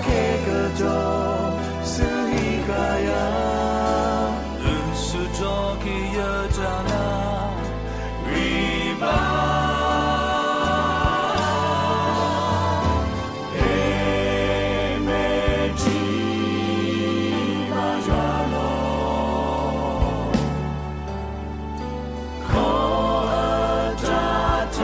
ခဲကတီၢ် စူၤဟံးဃာ်ယၤ, ဆူၣ်ထီၣ်က့ၤယတၢ်နာ် ဂံၢ်ဘါ ဟဲမ့ၢ်ထံၣ်ဘၣ်ယွၤလီၤ. ခီအတၢ်ထ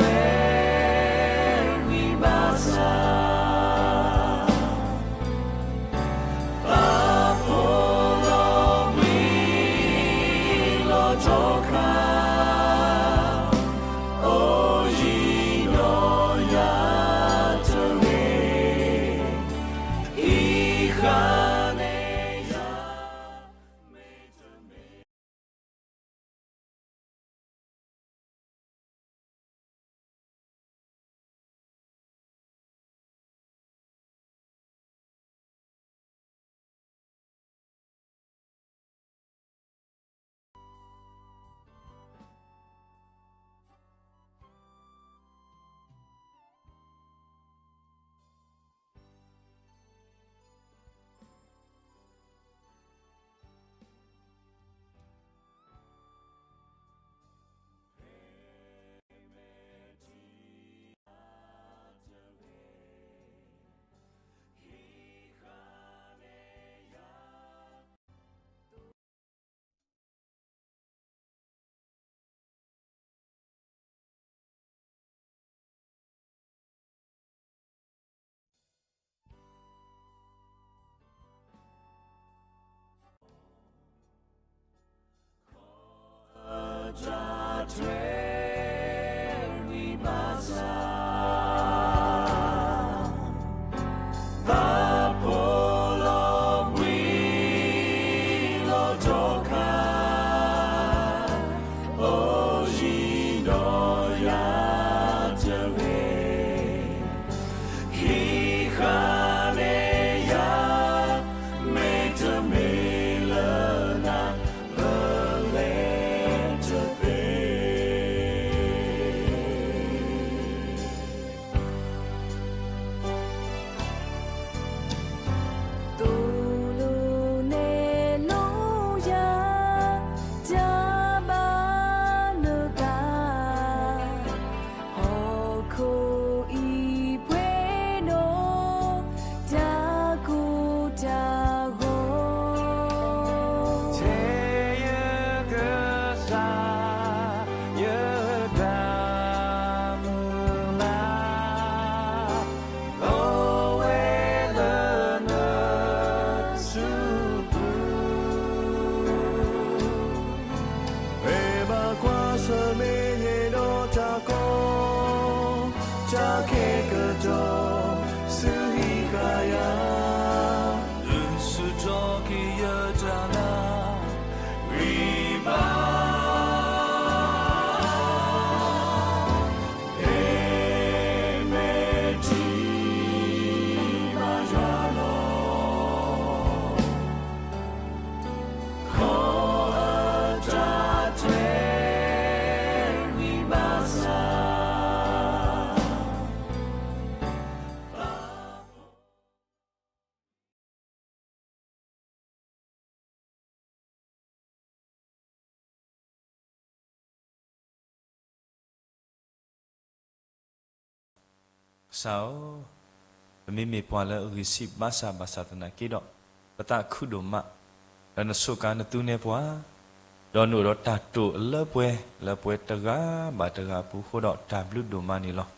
ွဲ ဂံၢ်ဘါစၢ် ပာ်ဖှိၣ်လီၤဘှံးလီၤထီခါ, အိၣ်ယံၤဒီးယၤတဂ့ၤ, ဟံးဃာ်န့ၢ်ယၤ ဟံးဃာ်န့ၢ်ယၤ မ့တမ့ၢ်လၢနၤ ပလဲၤတသ့. သိၣ်လိနဲၣ်လိယၤ တၢ်ဘၣ်နသး ဟီၣ်ခိၣ်အံၤပှဲၤဒီး တၢ်ကိၢ်တၢ်ဂီၤ ထဲယကစၢ် ယတၢ်မုၢ်လၢ် အိၣ်ဝဲလၢနစုပူၤ ပဘၣ်ကွၢ်ဆၢၣ်မဲာ်ယဲဒီးတၢ်ကီ တၢ်ခဲကတီၢ် စူၤဟံးဃာ်ယၤ ဆူၣ်ထီၣ်က့ၤယတၢ်နာ် ဂံၢ်ဘါ ဟဲမ့ၢ်ထံၣ်ဘၣ်ယွၤလီၤ. ခီအတၢ်ထွဲ ဂံၢ်ဘါစၢ် ကစၢ်ဧၢ, ပမ့မ့ၢ်ပှၤလၢအဂံၢ်ဆံး ဘၣ်ဆၣ်ဘၣ်ဆၣ်သနာ်က့ဒီး ပသးခုဒိၣ်မး လၢနဆိးကါနသူနဲပှၤ, ဒီးနအိၣ်ဒီးတၢ်တိာ်အလၢပှဲၤ လၢပှၤတဂၤဘၣ်တဂၤအပူၤအဃိဒီး တၢ်ဘျုးဒိၣ်မးန့ၣ်လီၤ.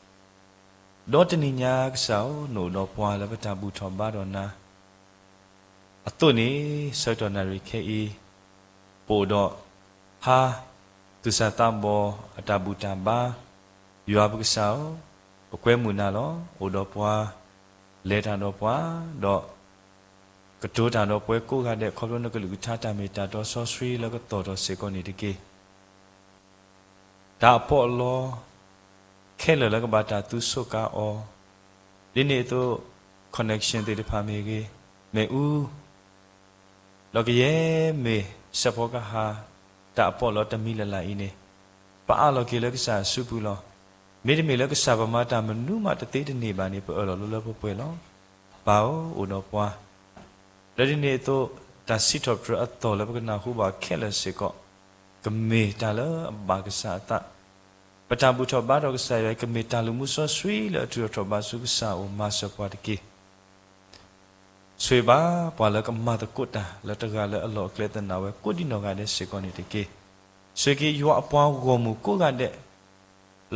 ဒီးတနံၤညါကစၢ်ဧၢ, နအိၣ်ဒီးပှၤလၢပတၢ်ဘူၣ်ထီၣ်ဘါထီၣ်နၤ အသိးန့ၣ် ဆၢကတီၢ်နၣ်ရံၣ်ခဲအံၤ ပအိၣ်ဒီး ဟါ သူၣ်စၢ်သးဘီၣ်အတၢ်ဘူၣ်တၢ်ဘါ, ယွၤပကစၢ်ဧၢ, ပကွဲမုာ်နၤလီၤ. အိၣ်ဒီးပှၤ, လဲၤတၢ်ဒီးပှၤ, ဒီး ကတိၤတၢ်ဒီးပှၤကိးဂၤဒဲး ခီဖျိနကလုၢ်ကထါတၢ်မ့ၢ်တၢ်တီစီဆှံလၢကသီၣ်ထီၣ်စ့ၢ်ကီးန့ၣ်တက့ၢ်. တၢ်အပီးအလီ ခဲလၢာ်လၢကဘၣ်တၢ်သူဆိးကါအီၤ, ဒ်န့ၣ်အသိး connection သ့ၣ်တဖၣ်မ့ၢ်ဂ့ၤ, မ့ၣ်အူ, ဒီးကယဲၢ်မ့ၢ်စဲးဖီကဟၣ် တၢ်အပီးအလီတမံၤလၢ်လၢ်အံၤန့ၣ်, ပအးလီၤက့ၤလၢကစၢ်အစုပူၤလီၤ. မ့တမ့ၢ်လၢကစၢ်ပမၤတၢ်မနုၤမးတသ့တန့ၢ်ဘၣ်န့ၣ် ပအၢၣ်လီၤလၢလၢပှဲၤပှဲၤလီၤ. ပၢ်ဧၢ, အိၣ်ဒီးပှၤ လၢဒ်န့ၣ်အသိး, တၢ်စံးထီၣ်ပတြၢၤအသီၣ်လၢပကနၢ်ဟူဘၣ်ခဲလၢာ်စ့ၢ်ကီး, ကမ့ၢ်တၢ်လၢအဘၣ်ကစၢ်အသး, ပတၢ်ဘူၣ်ထီၣ်ဘါထီၣ်ကစၢ်ယွၤအံၤ ကမ့ၢ်တၢ်လုၢ်မူစီဆှံလၢအထုးထီၣ်ထီၣ်ဘးဆူကစၢ်အအိၣ်, မၤစၢၤပှၤတက့ၢ်. ဆိၣ်ဂ့ၤဘၣ်ပှၤလၢကမၤသကိးတၢ်လၢတဂၤလၢအလီၢ်အကျဲသနာ်ဝဲကိးဒံနီၢ်ဂၤဒဲးစ့ၢ်ကီးန့ၣ်တက့ၢ်. ဆိၣ်ဂ့ၤက့ၤယွၤအပှၤဂီၢ်မုၢ်ကိးဂၤဒဲး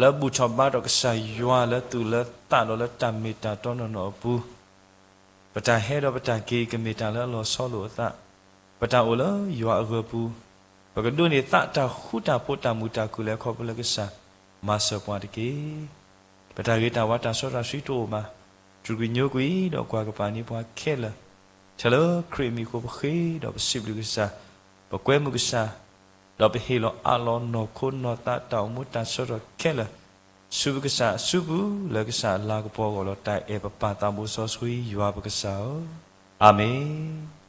လၢဘူၣ်ထီၣ်ဘါထီၣ်ကစၢ်ယွၤလၢသူၣ်လၢသးဒီးလၢတၢ်မ့ၢ်တၢ်တီနီၢ်နီၢ်အပူၤ, ပတၢ်ဟဲဒီးပတၢ်က့ၤကမ့ၢ်တၢ်လၢအလီၤဆီလိာ်အသး, ပတၢ်အိၣ်လၢယွၤအဂၢၤပူၤ, ပကဒိးန့ၢ်သးတၢ်ဃူတၢ်ဖိးတၢ်မုာ်တၢ်ခုၣ်လၢခီဖျိလၢကစၢ်, မၤစၢၤပှၤတက့ၢ်. ပတၢ်ဂ့ၤတၢ်ဝါတၢ်စီတၢ်ဆှံတအိၣ်ဘၣ်, တြူာ်ကွံာ်ညိကွံာ်ဒီးကွၢ်ကပၤန့ၢ်ပှၤခဲလၢာ်, ထဲလၢခရံာ်အမံၤအဃိပဃ့ဒီးပစံးဘျုးကစၢ်, ပကွဲမုာ်ကစၢ်, ဒီးပဟ့ၣ်လီၤအးလီၤနီၢ်ခိနီၢ်သးတၢ်အိၣ်မူတၢ်ဆၢကတီၢ်ခဲလၢာ်, ဆူပကစၢ်အစုပူၤ လၢကစၢ်အလၤကပီၤအဂီၢ်လီၤတၢ်အဲၣ်ပပၢ်သးဘိစီဆှံယွၤပကစၢ်ဧၢ, အၤမ့ၣ်.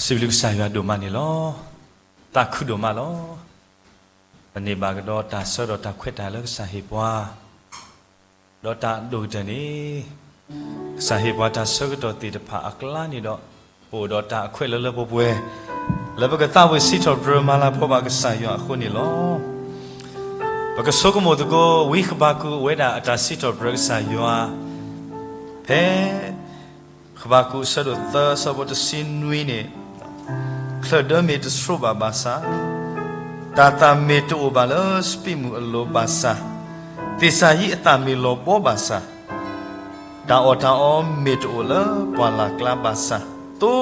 စံးဘျုးကစၢ်ယွၤဒိၣ်မးန့ၣ်လီၤ. သးခုဒိၣ်မးလီၤ. ပန့ၢ်ဘၣ်ကဒီးတၢ်ဆၢကတီၢ်တၢ်ခွဲးတၢ်ယာ်လၢကစၢ်ဟ့ၣ်ပှၤ, ဒီးတၢ်အဒိၣ်ကတၢၢ်န့ၣ် ကစၢ်ဟ့ၣ်ပှၤတၢ်ဆၢကတီၢ်သ့ၣ်တဖၣ်အကျါန့ၣ်ဒီး ပအိၣ်ဒီးတၢ်အခွဲးလၢလၢပှဲၤပှဲၤ လၢပကသးဝံၣ်စံးထီၣ်ပတြၢၤမၤလၤကပီၤဘၣ်ကစၢ်ယွၤအဃိန့ၣ်လီၤ. ပကဆိကမိၣ်သကိး ဝံဃဘးကူာ်အိၣ်ဝဲဒၣ်အတၢ်စံးထီၣ်ပတြၢၤကစၢ်ယွၤ ဖဲ ဃဘးကူာ်အဆၢဒိၣ်သၢ အဆၢဖိတဆံနွံန့ၣ်, ချၢၣ်ဒၢမ့ၢ်တဆှိးဘၣ်ဘၣ်ဆၣ်, တၢ်သၣ်မ့ၢ်တအိၣ်ဘၣ်လၢစပံးမုၢ်အလိၤဘၣ်ဆၣ်, သ့ၣ်စၢ်ယံအသၣ်မ့ၢ်လီၤဘှီဘၣ်ဆၣ်, တၢ်အီၣ်တၢ်အီမ့ၢ်တအိၣ်လၢပှၢ်လၢ်ကျါဘၣ်ဆၣ်, သိ,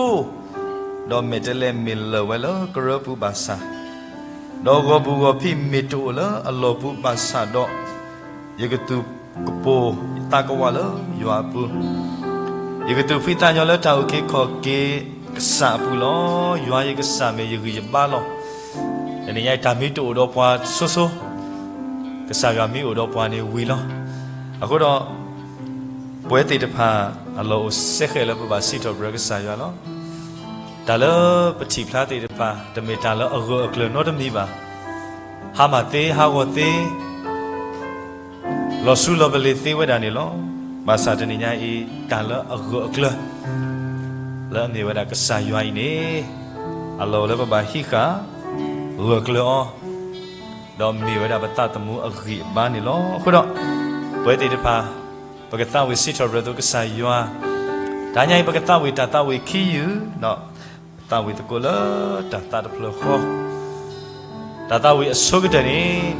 ဒီးမဲာ်တဲးလဲးမ့ၢ်လၢာ်ဝဲလၢကရၢပူၤဘၣ်ဆၣ်, ဒီးဂီၤပူၤဂီၤဖံးမ့ၢ်တအိၣ်လၢအလီၢ်ပူၤဘၣ်ဆၣ်ဒီး, ယကသူၣ်ကပိာ်ယသးကဝးလၢယွၤအပူၤ, ယကသူၣ်ဖှံသးညီလၢတၢ်အုၣ်က့ၤခီၣ်က့ၤကစၢ်အပူၤလီၤ. ယွၤယကစၢ်မ့ၢ်ယဂံၢ်ယဘါလီၤ. တနံၤညါအံၤတၢ်မ့ၢ်တအိၣ်ဒီးပှၤဆိဆိ, ကစၢ်ယွၤမ့ၢ်အိၣ်ဒီးပှၤန့ၣ်ဝံၤလီၤ. အဃိဒီး ပဝဲသ့ၣ်တဖၣ် အလီၢ်အိၣ်စဲဃဲးလၢပဘၣ်စံးထီၣ်ပတြၢၤကစၢ်ယွၤလီၤ. တၢ်လၢပထံၣ်ဖျါသ့ၣ်တဖၣ် တမ့ၢ်တၢ်လၢအဂၢၢ်အကျၢၤနီတမံၤဘၣ်. ဟါမၢ်သ့ ဟးဂီၤသ့ လီၤဆူလီၤပလ့ၤသ့ဝဲဒၣ်န့ၣ်လီၤ. ဘၣ်ဆၣ်တနံၤညါအံၤ တၢ်လၢအဂၢၢ်အကျၢၤ လၢအမ့ၢ်ဝဲဒၣ်ကစၢ်ယွၤအံၤန့ၣ်, အလီၢ်အိၣ်လၢပဘၣ်ဟံးဃာ် ဂၢၢ်ကျၢၤအီၤ, ဒီးမ့ၢ်ဝဲဒၣ်ပသးသမူအဂံၢ်အဘါန့ၣ်လီၤ. အဃိဒီး ပဝဲသ့ၣ်တဖၣ် ပကသးဝံၣ်စံးထီၣ်ပတြၢၤသကိးကစၢ်ယွၤ, တနံၤညါအံၤ ပကသးဝံၣ်တၢ်သးဝံၣ်ခံယုၢ်, ဒီးပသးဝံၣ်သကိးလၢတၢ်သးတဖျၢၣ်ဃီ တၢ်သးဝံၣ်အဆိကတၢၢ်န့ၣ်,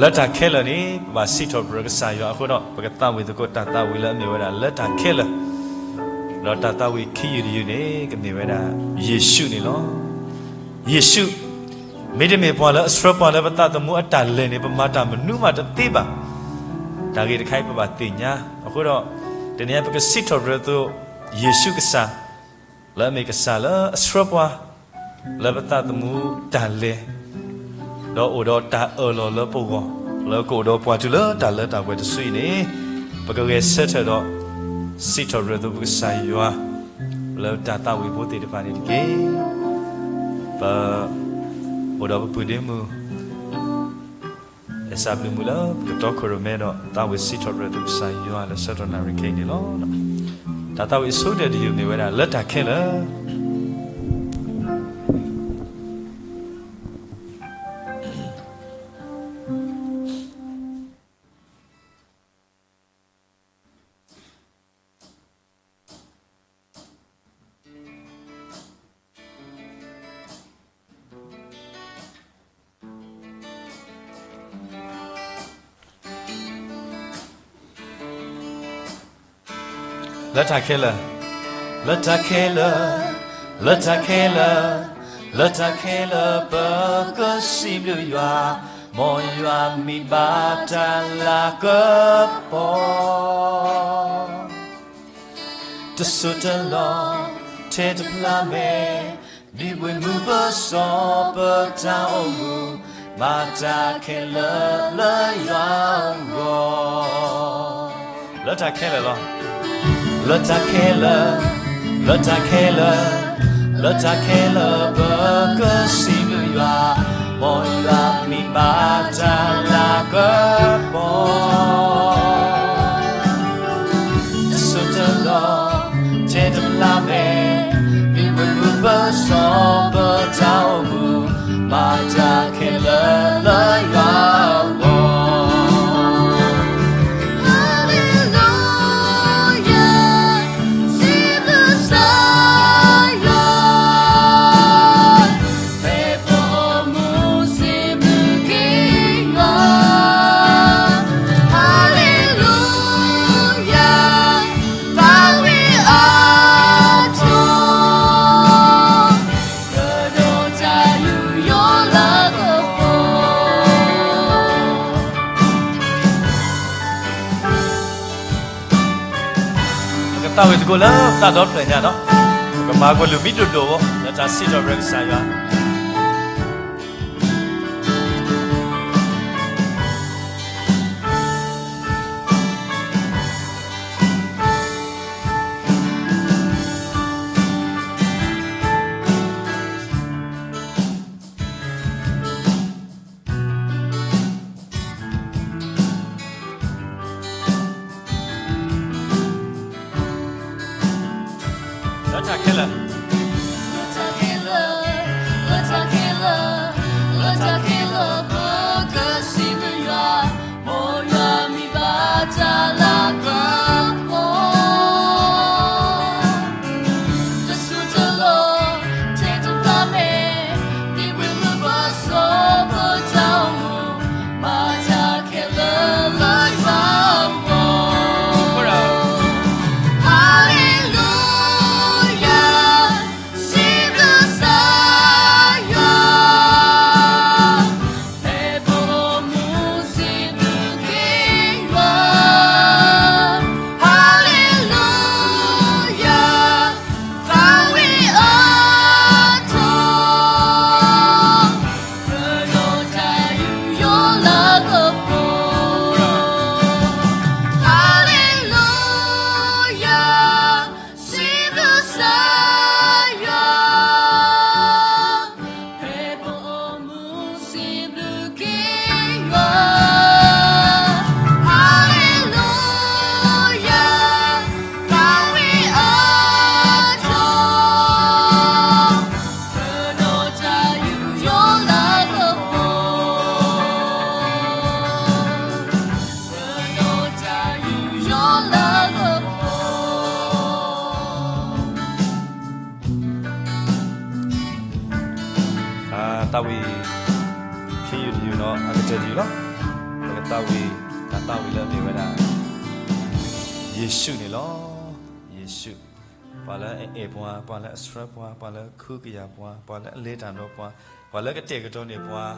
လၢတၢ်ခဲလၢာ်န့ၣ် ပဘၣ်စံးထီၣ်ပတြၢၤကစၢ်ယွၤအဃိဒီး ပကသးဝံၣ်သကိးတၢ်သးဝံၣ်လၢအမ့ၢ်ဝဲဒၣ်လၢတၢ်ခဲလၢာ်, ဒီးတၢ်သးဝံၣ်ခံယုၢ်တယုၢ်န့ၣ် ကမ့ၢ်ဝဲဒၣ် ယ့ၣ်ၡူးန့ၣ်လီၤ. ယ့ၣ်ၡူး မ့တမ့ၢ်ပှၤလၢအဆှၢပှၤလၢပသးသမူအတၢ်လဲၤန့ၣ် ပမၤတၢ်မနုၤမးတသ့ဘၣ်. တၢ်ဂ့ၢ်တခါအံၤ ပဘၣ်သ့ၣ်ညါအဃိဒီး တနံၤညါပကစံးထီၣ်ပတြၢၤသကိး ယ့ၣ်ၡူးကစၢ် လၢအမ့ၢ်ကစၢ်လၢအဆှၢပှၤ လၢပသးသမူတၢ်လဲၤ, ဒီးအိၣ်ဒီးတၢ်အၢၣ်လီၤလၢပဂီၢ် လၢကအိၣ်ဒီးပှၤတုၤလၢတၢ်လၢတၢ်ပှဲၤတစုအံၤန့ၣ်, ပကဂဲၤဆၢထၢၣ်ဒီး စံးထီၣ်ပတြၢၤသကိးပကစၢ်ယွၤ လၢတၢ်သးဝံၣ်ဖိသ့ၣ်တဖၣ်န့ၣ်တက့ၢ်. ပ အိၣ်ဒီးပပုၢ်ဒ့မုၣ် အဲၣ်စၢ်ဘျုးမုၢ်လၢပကတီခိၣ်ရိၣ်မဲဒီး သးဝံၣ်စံးထီၣ်ပတြၢၤသကိးကစၢ်ယွၤလၢဆၢကတီၢ်နၣ်ရံၣ်ခဲအံၤန့ၣ်လီၤ. တၢ်သးဝံၣ်အဆိကတၢၢ်တယုၢ်မ့ၢ်ဝဲဒၣ် လၢတၢ်ခဲလၢာ် လၢတၢ်ခဲလၢာ်, လၢတၢ်ခဲလၢာ်, လၢတၢ်ခဲလၢာ်, လၢတၢ်ခဲလၢာ် ပကစံးဘျုးယွၤ, မ်ယွၤမံၤဘၣ်တၢ်လၤကပီၤ တစိၢ်တလီၢ် ထဲတဖျါမဲာ်, ဒုးပှ့ၤမုာ်ပစီပတၢ်အိၣ်မူ, မၤတၢ်ခဲလၢာ်လၢယွၤအဂီၢ်. လၢတၢ်ခဲလၢာ်လီၤ. လၢတၢ်ခဲလၢာ်, လၢတၢ်ခဲလၢာ်, လၢတၢ်ခဲလၢာ် ပကစံးဘျုးယွၤ, မ်ယွၤမံၤဘၣ်တၢ်လၤကပီၤ တစိၢ်တလီၢ် ထဲတဖျါမဲာ်, ဒုးပှ့ၤမုာ်ပစီပတၢ်အိၣ်မူ, မၤတၢ်ခဲလၢာ်လၢယွၤအဂီၢ်. Hallelujah, စံးဘျုးကစၢ်ယွၤ ဖဲပအိၣ်မူစံးဘျုးက့ၤယွၤ, Hallelujah, သးဝံၣ်အါထီၣ် ကဒီးတၢ်ယူးယီၣ်လၤကပီၤ. ပကသးဝံၣ်သကိးလၢပသးဒီဖျၢၣ်ညါဒီး, ပကမၤကွၢ်လုၢ်မံဒိၣ်ဒိၣ်ဝဲ လၢတၢ်စံးထီၣ်ပတြၢၤကစၢ်ယွၤ. ပ ဒီးအကတၢၢ်တယုၢ်လီၤ. ပကသးဝံၣ်, တၢ်သးဝံၣ်လၢအမ့ၢ်ဝဲဒၣ် ယ့ၣ်ၡူးန့ၣ်လီၤ. ယ့ၣ်ၡူး, ပှၤလၢအအဲၣ်ပှၤ, ပှၤလၢအဆှၢပှၤ, ပှၤလၢခုကယာ်ပှၤ, ပှၤလၢအလဲၤတၢ်ဒီးပှၤ, ပှၤလၢကတဲာ်ကတီၤန့ၢ်ပှၤ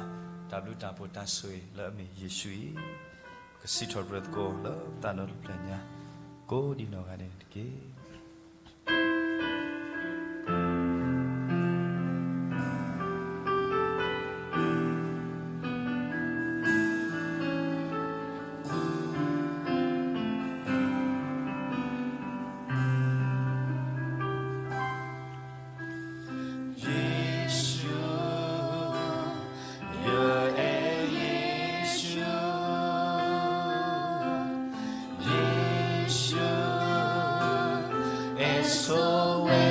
တၢ်ဘျုးတၢ်ဖှိၣ်တၢ်ဆိၣ်ဂ့ၤလၢအမ့ၢ်ယ့ၣ်ၡူးအံၤ, ကစံးထီၣ်ပတြၢၤသကိးလၢပသးဒီဖျၢၣ်ညါ ကိးဒံနီၢ်ဂၤဒဲးန့ၣ်တက့ၢ်. ယ့ၣ်ၡူး, ယအဲၣ်ယ့ၣ်ၡူး, ယ့ၣ်ၡူး အဲၣ်ဆိဝဲ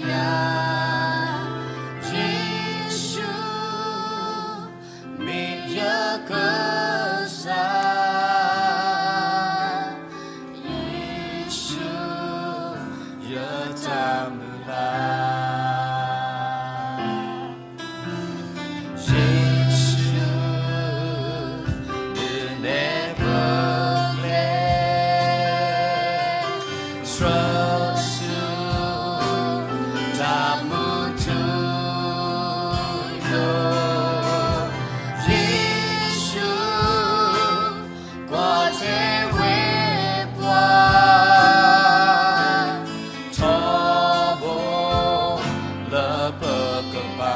ယၤ, ယ့ၣ်ၡူး မ့ၢ်ယကစၢ်, ယ့ၣ်ၡူး ယတၢ်မုၢ်လၢ်, ယ့ၣ်ၡူး ဒုးနဲၣ်ပကျဲ ဆှၢဆူ တၢ်မူထူယိာ်, ယ့ၣ်ၡူး ကွၢ်ထွဲဝဲပှၤ ထီဘိလၢပကပၤ,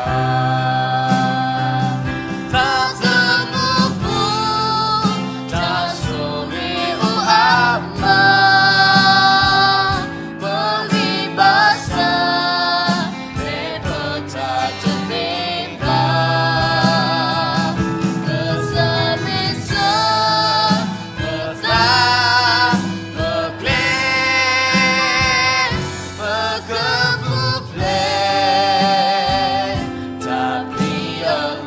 သးသမူပူၤ တၢ်ဆိၣ်ဂ့ၤအိၣ်အါမး, ပဂံၢ်ဘါစၢ် လဲၤပတၢ်တသ့ဘၣ်, ကစၢ်မ့ၢ်စၢၤ ပသး ပကျဲ ပကပူၤဖျဲး တၢ်ပျံၤအလီၢ်.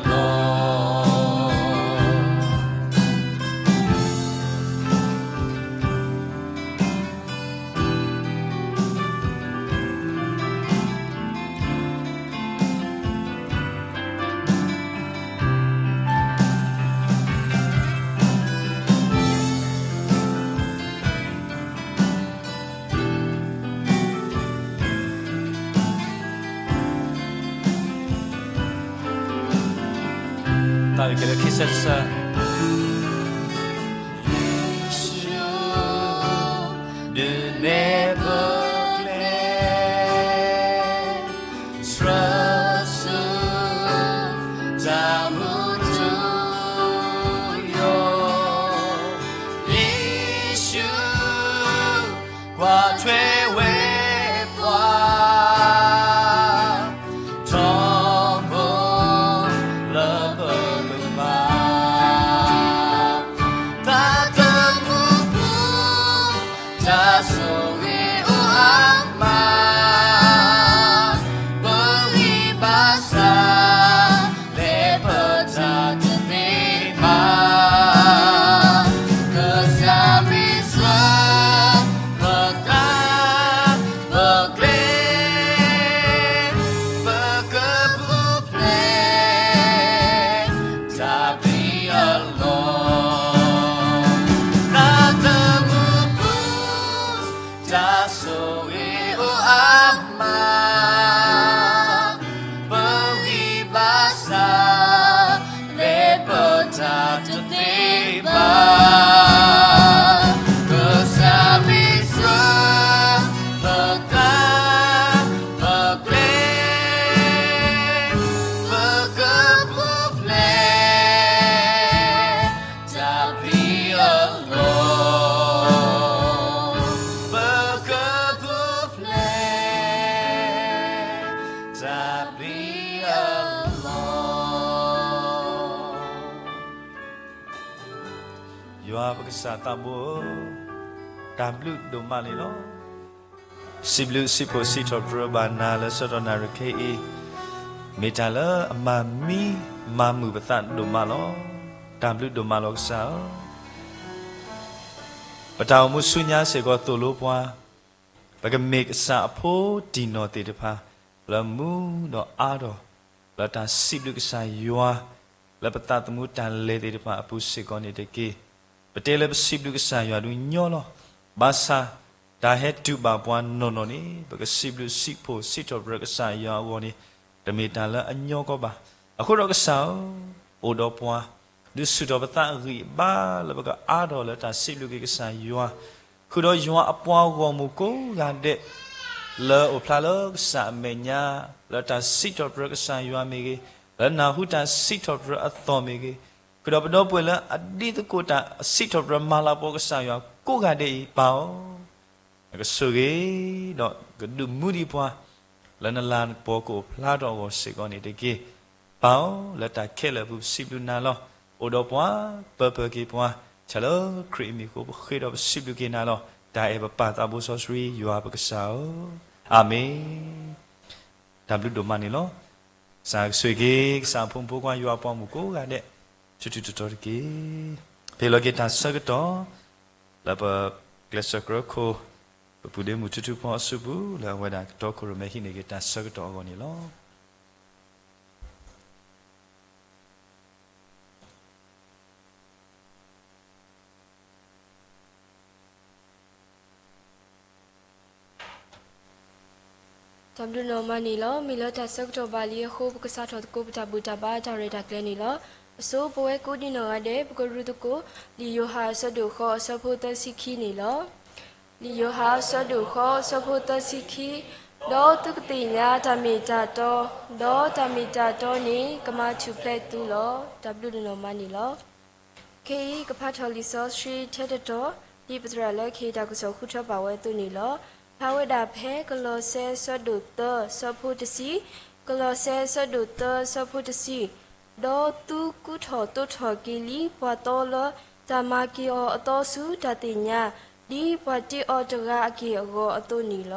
တၢ်ဂ့ၢ်ကဲလၢခံဆၢတဆၢ, ယ့ၣ်ၡူး ဒုးနဲၣ်ပကျဲ ဆှၢဆူ တၢ်မူထူယိာ်, ယ့ၣ်ၡူး ကွၢ်ထွဲဝဲပှၤ ထီဘိလၢပကပၤ, သးသမူပူၤ တၢ်ဆိၣ်ဂ့ၤအိၣ်အါမး, ပဂံၢ်ဘါစၢ် လဲၤပတၢ်တသ့ဘၣ်, ကစၢ်မ့ၢ်စၢၤ ပသး ပကျဲ ပကပူၤဖျဲး တၢ်ပျံၤအလီၢ်, သးသမူပူၤ တၢ်ဆိၣ်ဂ့ၤအိၣ်အါမး, ပဂံၢ်ဘါစၢ် လဲၤပတၢ်တသ့ဘၣ်, ကစၢ်မ့ၢ်စၢၤ ပသး ပကျဲ ပကပူၤဖျဲး တၢ်ပျံၤအလီၢ်, ပကပူၤဖျဲး တၢ်ပျံၤအလီၢ်. ယွၤပကစၢ်သးဘိဧၢ, တၢ်ဘျုးဒိၣ်မးန့ၣ်လီၤ. စံးဘျုးစံးဖှိၣ်စံးထီၣ်ပတြၢၤဘၣ်နၤလၢဆၢကတီၢ်နၣ်ရံၣ်ခဲအံၤ, မ့ၢ်တၢ်လၢအမၤမံမၤမုာ်ပသးဒိၣ်မးလီၤ. တၢ်ဘျုးဒိၣ်မးလီၤကစၢ်ဧၢ. ပတၢ်အိၣ်မူဆူညါစ့ၢ်ကီးသိၣ်လိပှၤ, ပကမ့ၢ်ကစၢ်အဖိတံၢ်နီၢ်သ့ၣ်တဖၣ် လၢမူဒီးအါထီၣ် လၢတၢ်စံးဘျုးကစၢ်ယွၤ လၢပသးသမူတၢ်လဲၤသ့ၣ်တဖၣ်အပူၤစ့ၢ်ကီးန့ၣ်တက့ၢ်. ပတဲလၢပစံးဘျုးကစၢ်ယွၤဒုးညီလီၤ. ဘၣ်ဆၣ် တၢ်ဟဲတူၢ်ဘၣ်ပှၤနီၢ်နီၢ်န့ၣ် ပကစံးဘျုးစံးဖှိၣ်စံးထီၣ်ပတြၢၤကစၢ်ယွၤအဂီၢ်န့ၣ် တမ့ၢ်တၢ်လၢအညီကီးဘၣ်. အဃိဒီးကစၢ်ဧၢ, အိၣ်ဒီးပှၤ ဒုးဆူၣ်ထီၣ်ပသးအဂံၢ်အဘါလၢပကအါထီၣ်လၢတၢ်စံးဘျုးက့ၤကစၢ်ယွၤ, ဃုာ်ဒီးယွၤအပှၤဂီၢ်မုၢ်ကိးဂၤဒဲး လၢအိၣ်ဖျါလၢကစၢ်အမဲာ်ညါ လၢတၢ်စံးထီၣ်ပတြၢၤကစၢ်ယွၤမ့ၢ်ဂ့ၤ, လၢနၢ်ဟူတၢ်စံးထီၣ်ပတြၢၤအသီၣ်မ့ၢ်ဂ့ၤ, ဃုာ်ဒီးပဒီပုၢ်ဝဲၢ်လၢအဒ်သကိးတၢ်စံးထီၣ်ပတြၢၤမၤလၤကပီၤကစၢ်ယွၤကိးဂၤဒဲးအံၤ ပၢ်ဧၢ, နကဆိၣ်ဂ့ၤ ဒီးကဒုးမူဒံးပှၤ လၢနလၤကပီၤကအိၣ်ဖျါထီၣ်အဂီၢ်စ့ၢ်ကီးန့ၣ်တက့ၢ်. ပၢ်ဧၢ, လၢတၢ်ခဲလၢာ်အပူၤပစံးဘျုးနၤလီၤ. အိၣ်ဒီးပှၤ ပၢၤပၢၤက့ၤပှၤ ဆၢလၢခရံာ်အမံၤအဃိ ပဃ့ဒီးပစံးဘျုးက့ၤနၤလီၤ. တၢ်အဲၣ်ပပၢ်သးဘိစီဆှံ ယွၤပကစၢ်ဧၢ, အၤမ့ၣ်. တၢ်ဘျုးဒိၣ်မးန့ၣ်လီၤ. ကစၢ်ကဆိၣ်ဂ့ၤက့ၤ ကစၢ်အဖိမုၣ်ဖိခွါယွၤအပှၤမုၣ်ကိးဂၤဒဲး ထူထူတီတီတက့ၢ်. ပဟ့ၣ်လီၤက့ၤတၢ်ဆၢကတီၢ် လၢပကျဲးစၢးကြၢးခိၣ် ပပုၢ်ဒ့မုၣ်ထူထူဖီအစုပူၤ လၢအဝဲဒၣ်ကတီခိၣ်ရိၣ်မဲဟံးန့ၢ်က့ၤတၢ်ဆၢကတီၢ်အဂီၢ်န့ၣ်လီၤ. တၢ်ဘျုးဒိၣ်မးန့ၣ်လီၤ. မ့ၢ်လၢတၢ်ဆၢကတီၢ်ဘၣ်လံအဃိ ပကစးထီၣ်သကိးပတၢ်ဘူၣ်တၢ်ဘါတၢ်ရဲၣ်တၢ်ကျဲၤန့ၣ်လီၤ. အဆိ ပဝဲကိးဒံးနီၢ်ဂၤဒဲး ပကရူသကိး လံာ်ယိၤဟၣ်အဆၢဒိၣ်ဃိးအဆၢဖိသၢဆံခံန့ၣ်လီၤ. လံာ်ယိၤဟၣ်အဆၢဒိၣ်ဃိးအဆၢဖိသၢဆံခံ, ဒီးသုကသ့ၣ်ညါတၢ်မ့ၢ်တၢ်တီ, ဒီးတၢ်မ့ၢ်တၢ်တီန့ၣ် ကမၤထူၣ်ဖျဲးသုလီၤ. တၢ်ဘျုးဒိၣ်မးန့ၣ်လီၤ. ခဲအံၤ ကဖးထီၣ်လံာ်စီဆှံထဲတတီၤ ဒ်ပသရၣ်လၢခံတၢ်ကစီၣ်ဃုထၢပာ်ဝဲအသိးန့ၣ်လီၤ. ဖျါဝဲဒၣ်ဖဲကလီးစဲအဆၢဒိၣ်သၢအဆၢဖိတဆံ, ကလီးစဲအဆၢဒိၣ်သၢအဆၢဖိတဆံ, ဒီးသုကူထီၣ်သိးထီၣ်က့ၤလံပှၤသီလၢ တၢ်မၤက့ၤအီၤအသီဆူတၢ်သ့ၣ်ညါ, ဒ်ပှၤတ့အီၤတဂၤအက့ၢ်အဂီၤအသိးန့ၣ်လီၤ.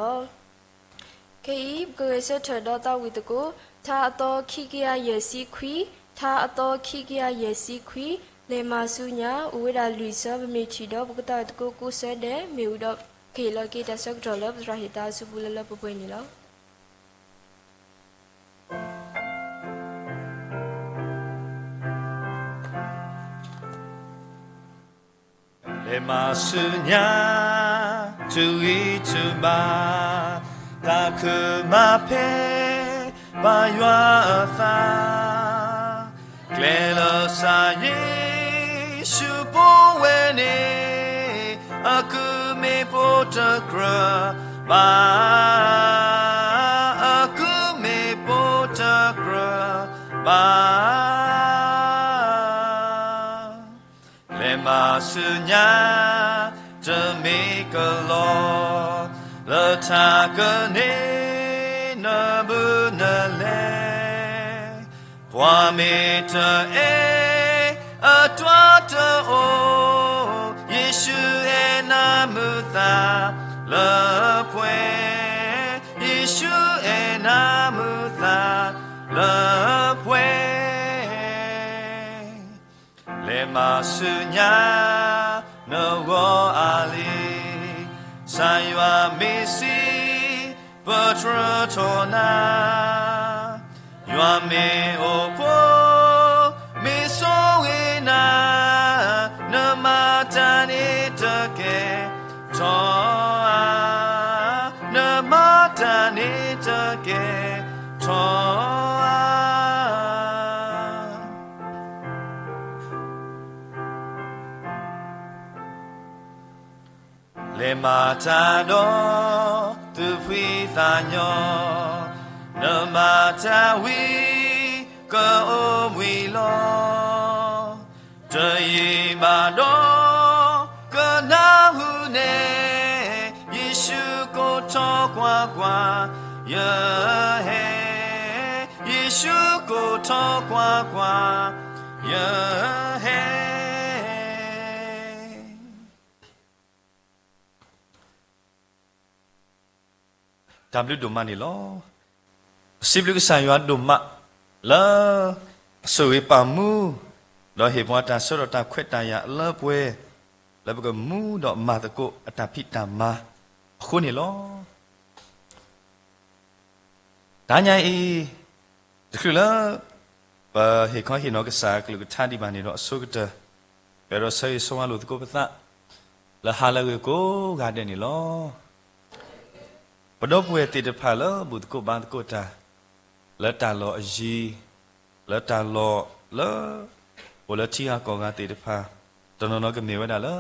ခဲအံၤ ပကဂဲၤဆၢထၢၣ်ဒီးသးဝံၣ်သကိး ထါအသီခံကယၤယဲၢ်ဆံခွံ, ထါအသီခံကယၤယဲၢ်ဆံခွံ, လဲၤမၤဆူညါ အိၣ်ဝဲဒၣ်လွံၢ်ဆၢ ပမ့ၢ်ထံၣ်ဒီးပကသးဝံၣ်သကိးကိးဆၢဒဲး မ့ၢ်ဝံၤဒီး ကဟ့ၣ်လီၤက့ၤတၢ်ဆၢကတီၢ်လၢပသရၣ်ဟ့ၣ်သါအစုပူၤလၢလၢပှဲၤပှဲၤန့ၣ်လီၤ. လဲၤမၤဆူညါ တုၤဂံၢ်တုၤဘါ, သးခုမၤဖဲ ပၢ်ယွၤအသး, ကျဲလၢကစၢ်ယ့ၣ်ၡူးဖိဝဲန့ၣ်, အကုၢ်မ့ၢ်ဖိတကြၢးဘၣ်, အကုၢ်မ့ၢ်ဖိတကြၢးဘၣ်. လဲၤမၤဆူညါ တမ့ၢ်ကလီ, လၢတၢ်ကန့ၢ် နဘုနလဲၤ, ပှၤမ့ၢ်တအဲၣ် အတြၢ်တအိၣ်, ယ့ၣ်ၡူးအဲၣ်နၤမုာ်သးလၢပှဲၤ, ယ့ၣ်ၡူးအဲၣ်နၤမုာ်သးလၢပှဲၤ. လဲၤမၤဆူညါ နဂီၢ်အါလံ, ကစၢ်ယွၤမ့ၢ်စံး ပတြၢၤထီၣ်နၤ, ယွၤမ့ၢ်အိၣ်ဖှိၣ် မ့ၢ်ဆိၣ်ဂ့ၤနၤ, နမၤတၢ်န့ၣ်တကဲထီၣ်ဧါ, နမၤတၢ်န့ၣ်တကဲထီၣ်ဧါ. လဲၤမၤတၢ်ဒီး သုဖှံသးညီ, နမၤတၢ်ဝံၤ ကအိၣ်ဘှံးလီၤ. တယံာ်ဘၣ်ဒီး ကနၢ်ဟူန့ၣ်, ယ့ၣ်ၡူးကိးထီၣ်ကွၢ်ကွၢ်, ယဟဲ, ယ့ၣ်ၡူးကိးထီၣ်ကွၢ်ကွၢ်, ယဟဲ. တၢ်ဘျုးဒိၣ်မးန့ၣ်လီၤ. ပစံးဘျုးကစၢ်ယွၤဒိၣ်မးလၢ အဆိၣ်ဂ့ၤပာ်မူ ဒီးဟ့ၣ်ပှၤတၢ်ဆၢဒီးတၢ်ခွဲးတၢ်ယာ်အလၢပှဲၤ လၢပကမူဒီးမၤသကိးအတၢ်ဖံးတၢ်မၤအဃိန့ၣ်လီၤ. တနံၤအံၤ တချုးလၢ ပဟ့ၣ်ခီဟ့ၣ်နီၤကစၢ်အကလုၢ်ကထါဒံးဘၣ်န့ၣ်ဒီးအဆိကတၢၢ်, ပအဲၣ်ဒိးဆၢဂ့ၤဆၢဝါလိာ်သကိးပသး လၢဟါလၢအဂ့ၤကိးဂၤဒဲးန့ၣ်လီၤ. ပဒီပုၢ်ဝဲၢ်သ့ၣ်တဖၣ်လၢဘူၣ်သကိးဘါသကိးတၢ် လၢတၢ်လီၢ်အယံၤ, လၢတၢ်လီၢ်လၢ အိၣ်လၢထံဂၤကီၢ်ဂၤသ့ၣ်တဖၣ်, တနီၤနီၤကမ့ၢ်ဝဲဒၣ်လၢ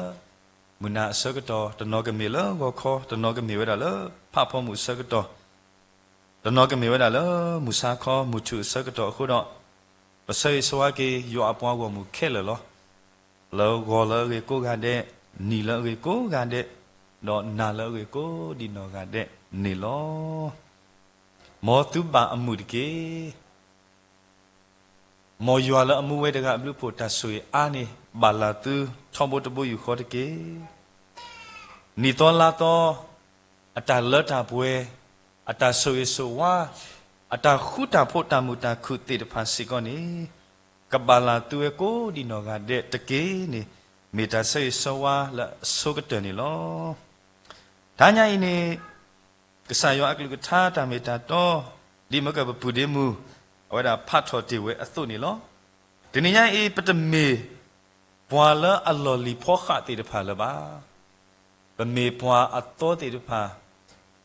မုၢ်နၤအဆၢကတီၢ်, တနီၤကမ့ၢ်လၢဂီၤခီ, တနီၤကမ့ၢ်ဝဲဒၣ်လၢဖးဖီမုၢ်အဆၢကတီၢ်, တနီၤကမ့ၢ်ဝဲဒၣ်လၢမုၢ်ဆါခီမုၢ်ထူၣ်အဆၢကတီၢ်အဃိဒီး, ပဆၢဂ့ၤဆၢဝါက့ၤယွၤအပှၤဂီၢ်မုၢ်ခဲလၢာ်လီၤ. လၢဂီၤလၢအဂ့ၤကိးဂၤဒဲး, နံၤလၢအဂ့ၤကိးဂၤဒဲး, ဒီးနၤလၢအဂ့ၤကိးဒံးနီၢ်ဂၤဒဲးန့ၣ်လီၤ. မ်သုဘၣ်အမုာ်တက့ၢ်. မ်ယွၤလၢအမူဝဲတဂၤအဘျုးအဖှိၣ်တၢ်ဆိၣ်ဂ့ၤအါန့ၣ် ဘၣ်လၢသုထီဘိတဘိယူၢ်ဃီတက့ၢ်. နံၣ်သီလါသီ အတၢ်လၢတၢ်ပှဲၤ, အတၢ်ဆိၣ်ဂ့ၤဆိၣ်ဝါ, အတၢ်ဃူတၢ်ဖိးတၢ်မုာ်တၢ်ခုၣ်သ့ၣ်တဖၣ်စ့ၢ်ကီးန့ၣ် ကဘၣ်လၢသုဝဲကိးဒံးနီၢ်ဂၤဒဲးတက့ၢ်န့ၣ် မ့ၢ်တၢ်ဆၢဂ့ၤဆၢဝါလၢအဆိကတၢၢ်န့ၣ်လီၤ. တဟါညါအံၤန့ၣ် ကစၢ်ယွၤအကလုၢ်ကထါတၢ်မ့ၢ်တၢ်တီ ဒ်မ့ၢ်ကပပုၢ်ဒ့မုၢ် အဝဲဒၣ်ဖးထီၣ်တ့ၢ်ဝဲအသိးန့ၣ်လီၤ. တနံၤညါအံၤ ပတမ့ၢ်ပှၤလၢအလီၢ်လံၤဖီဃးသ့ၣ်တဖၣ်လၢၤဘၣ်. ပမ့ၢ်ပှၤအသီသ့ၣ်တဖၣ်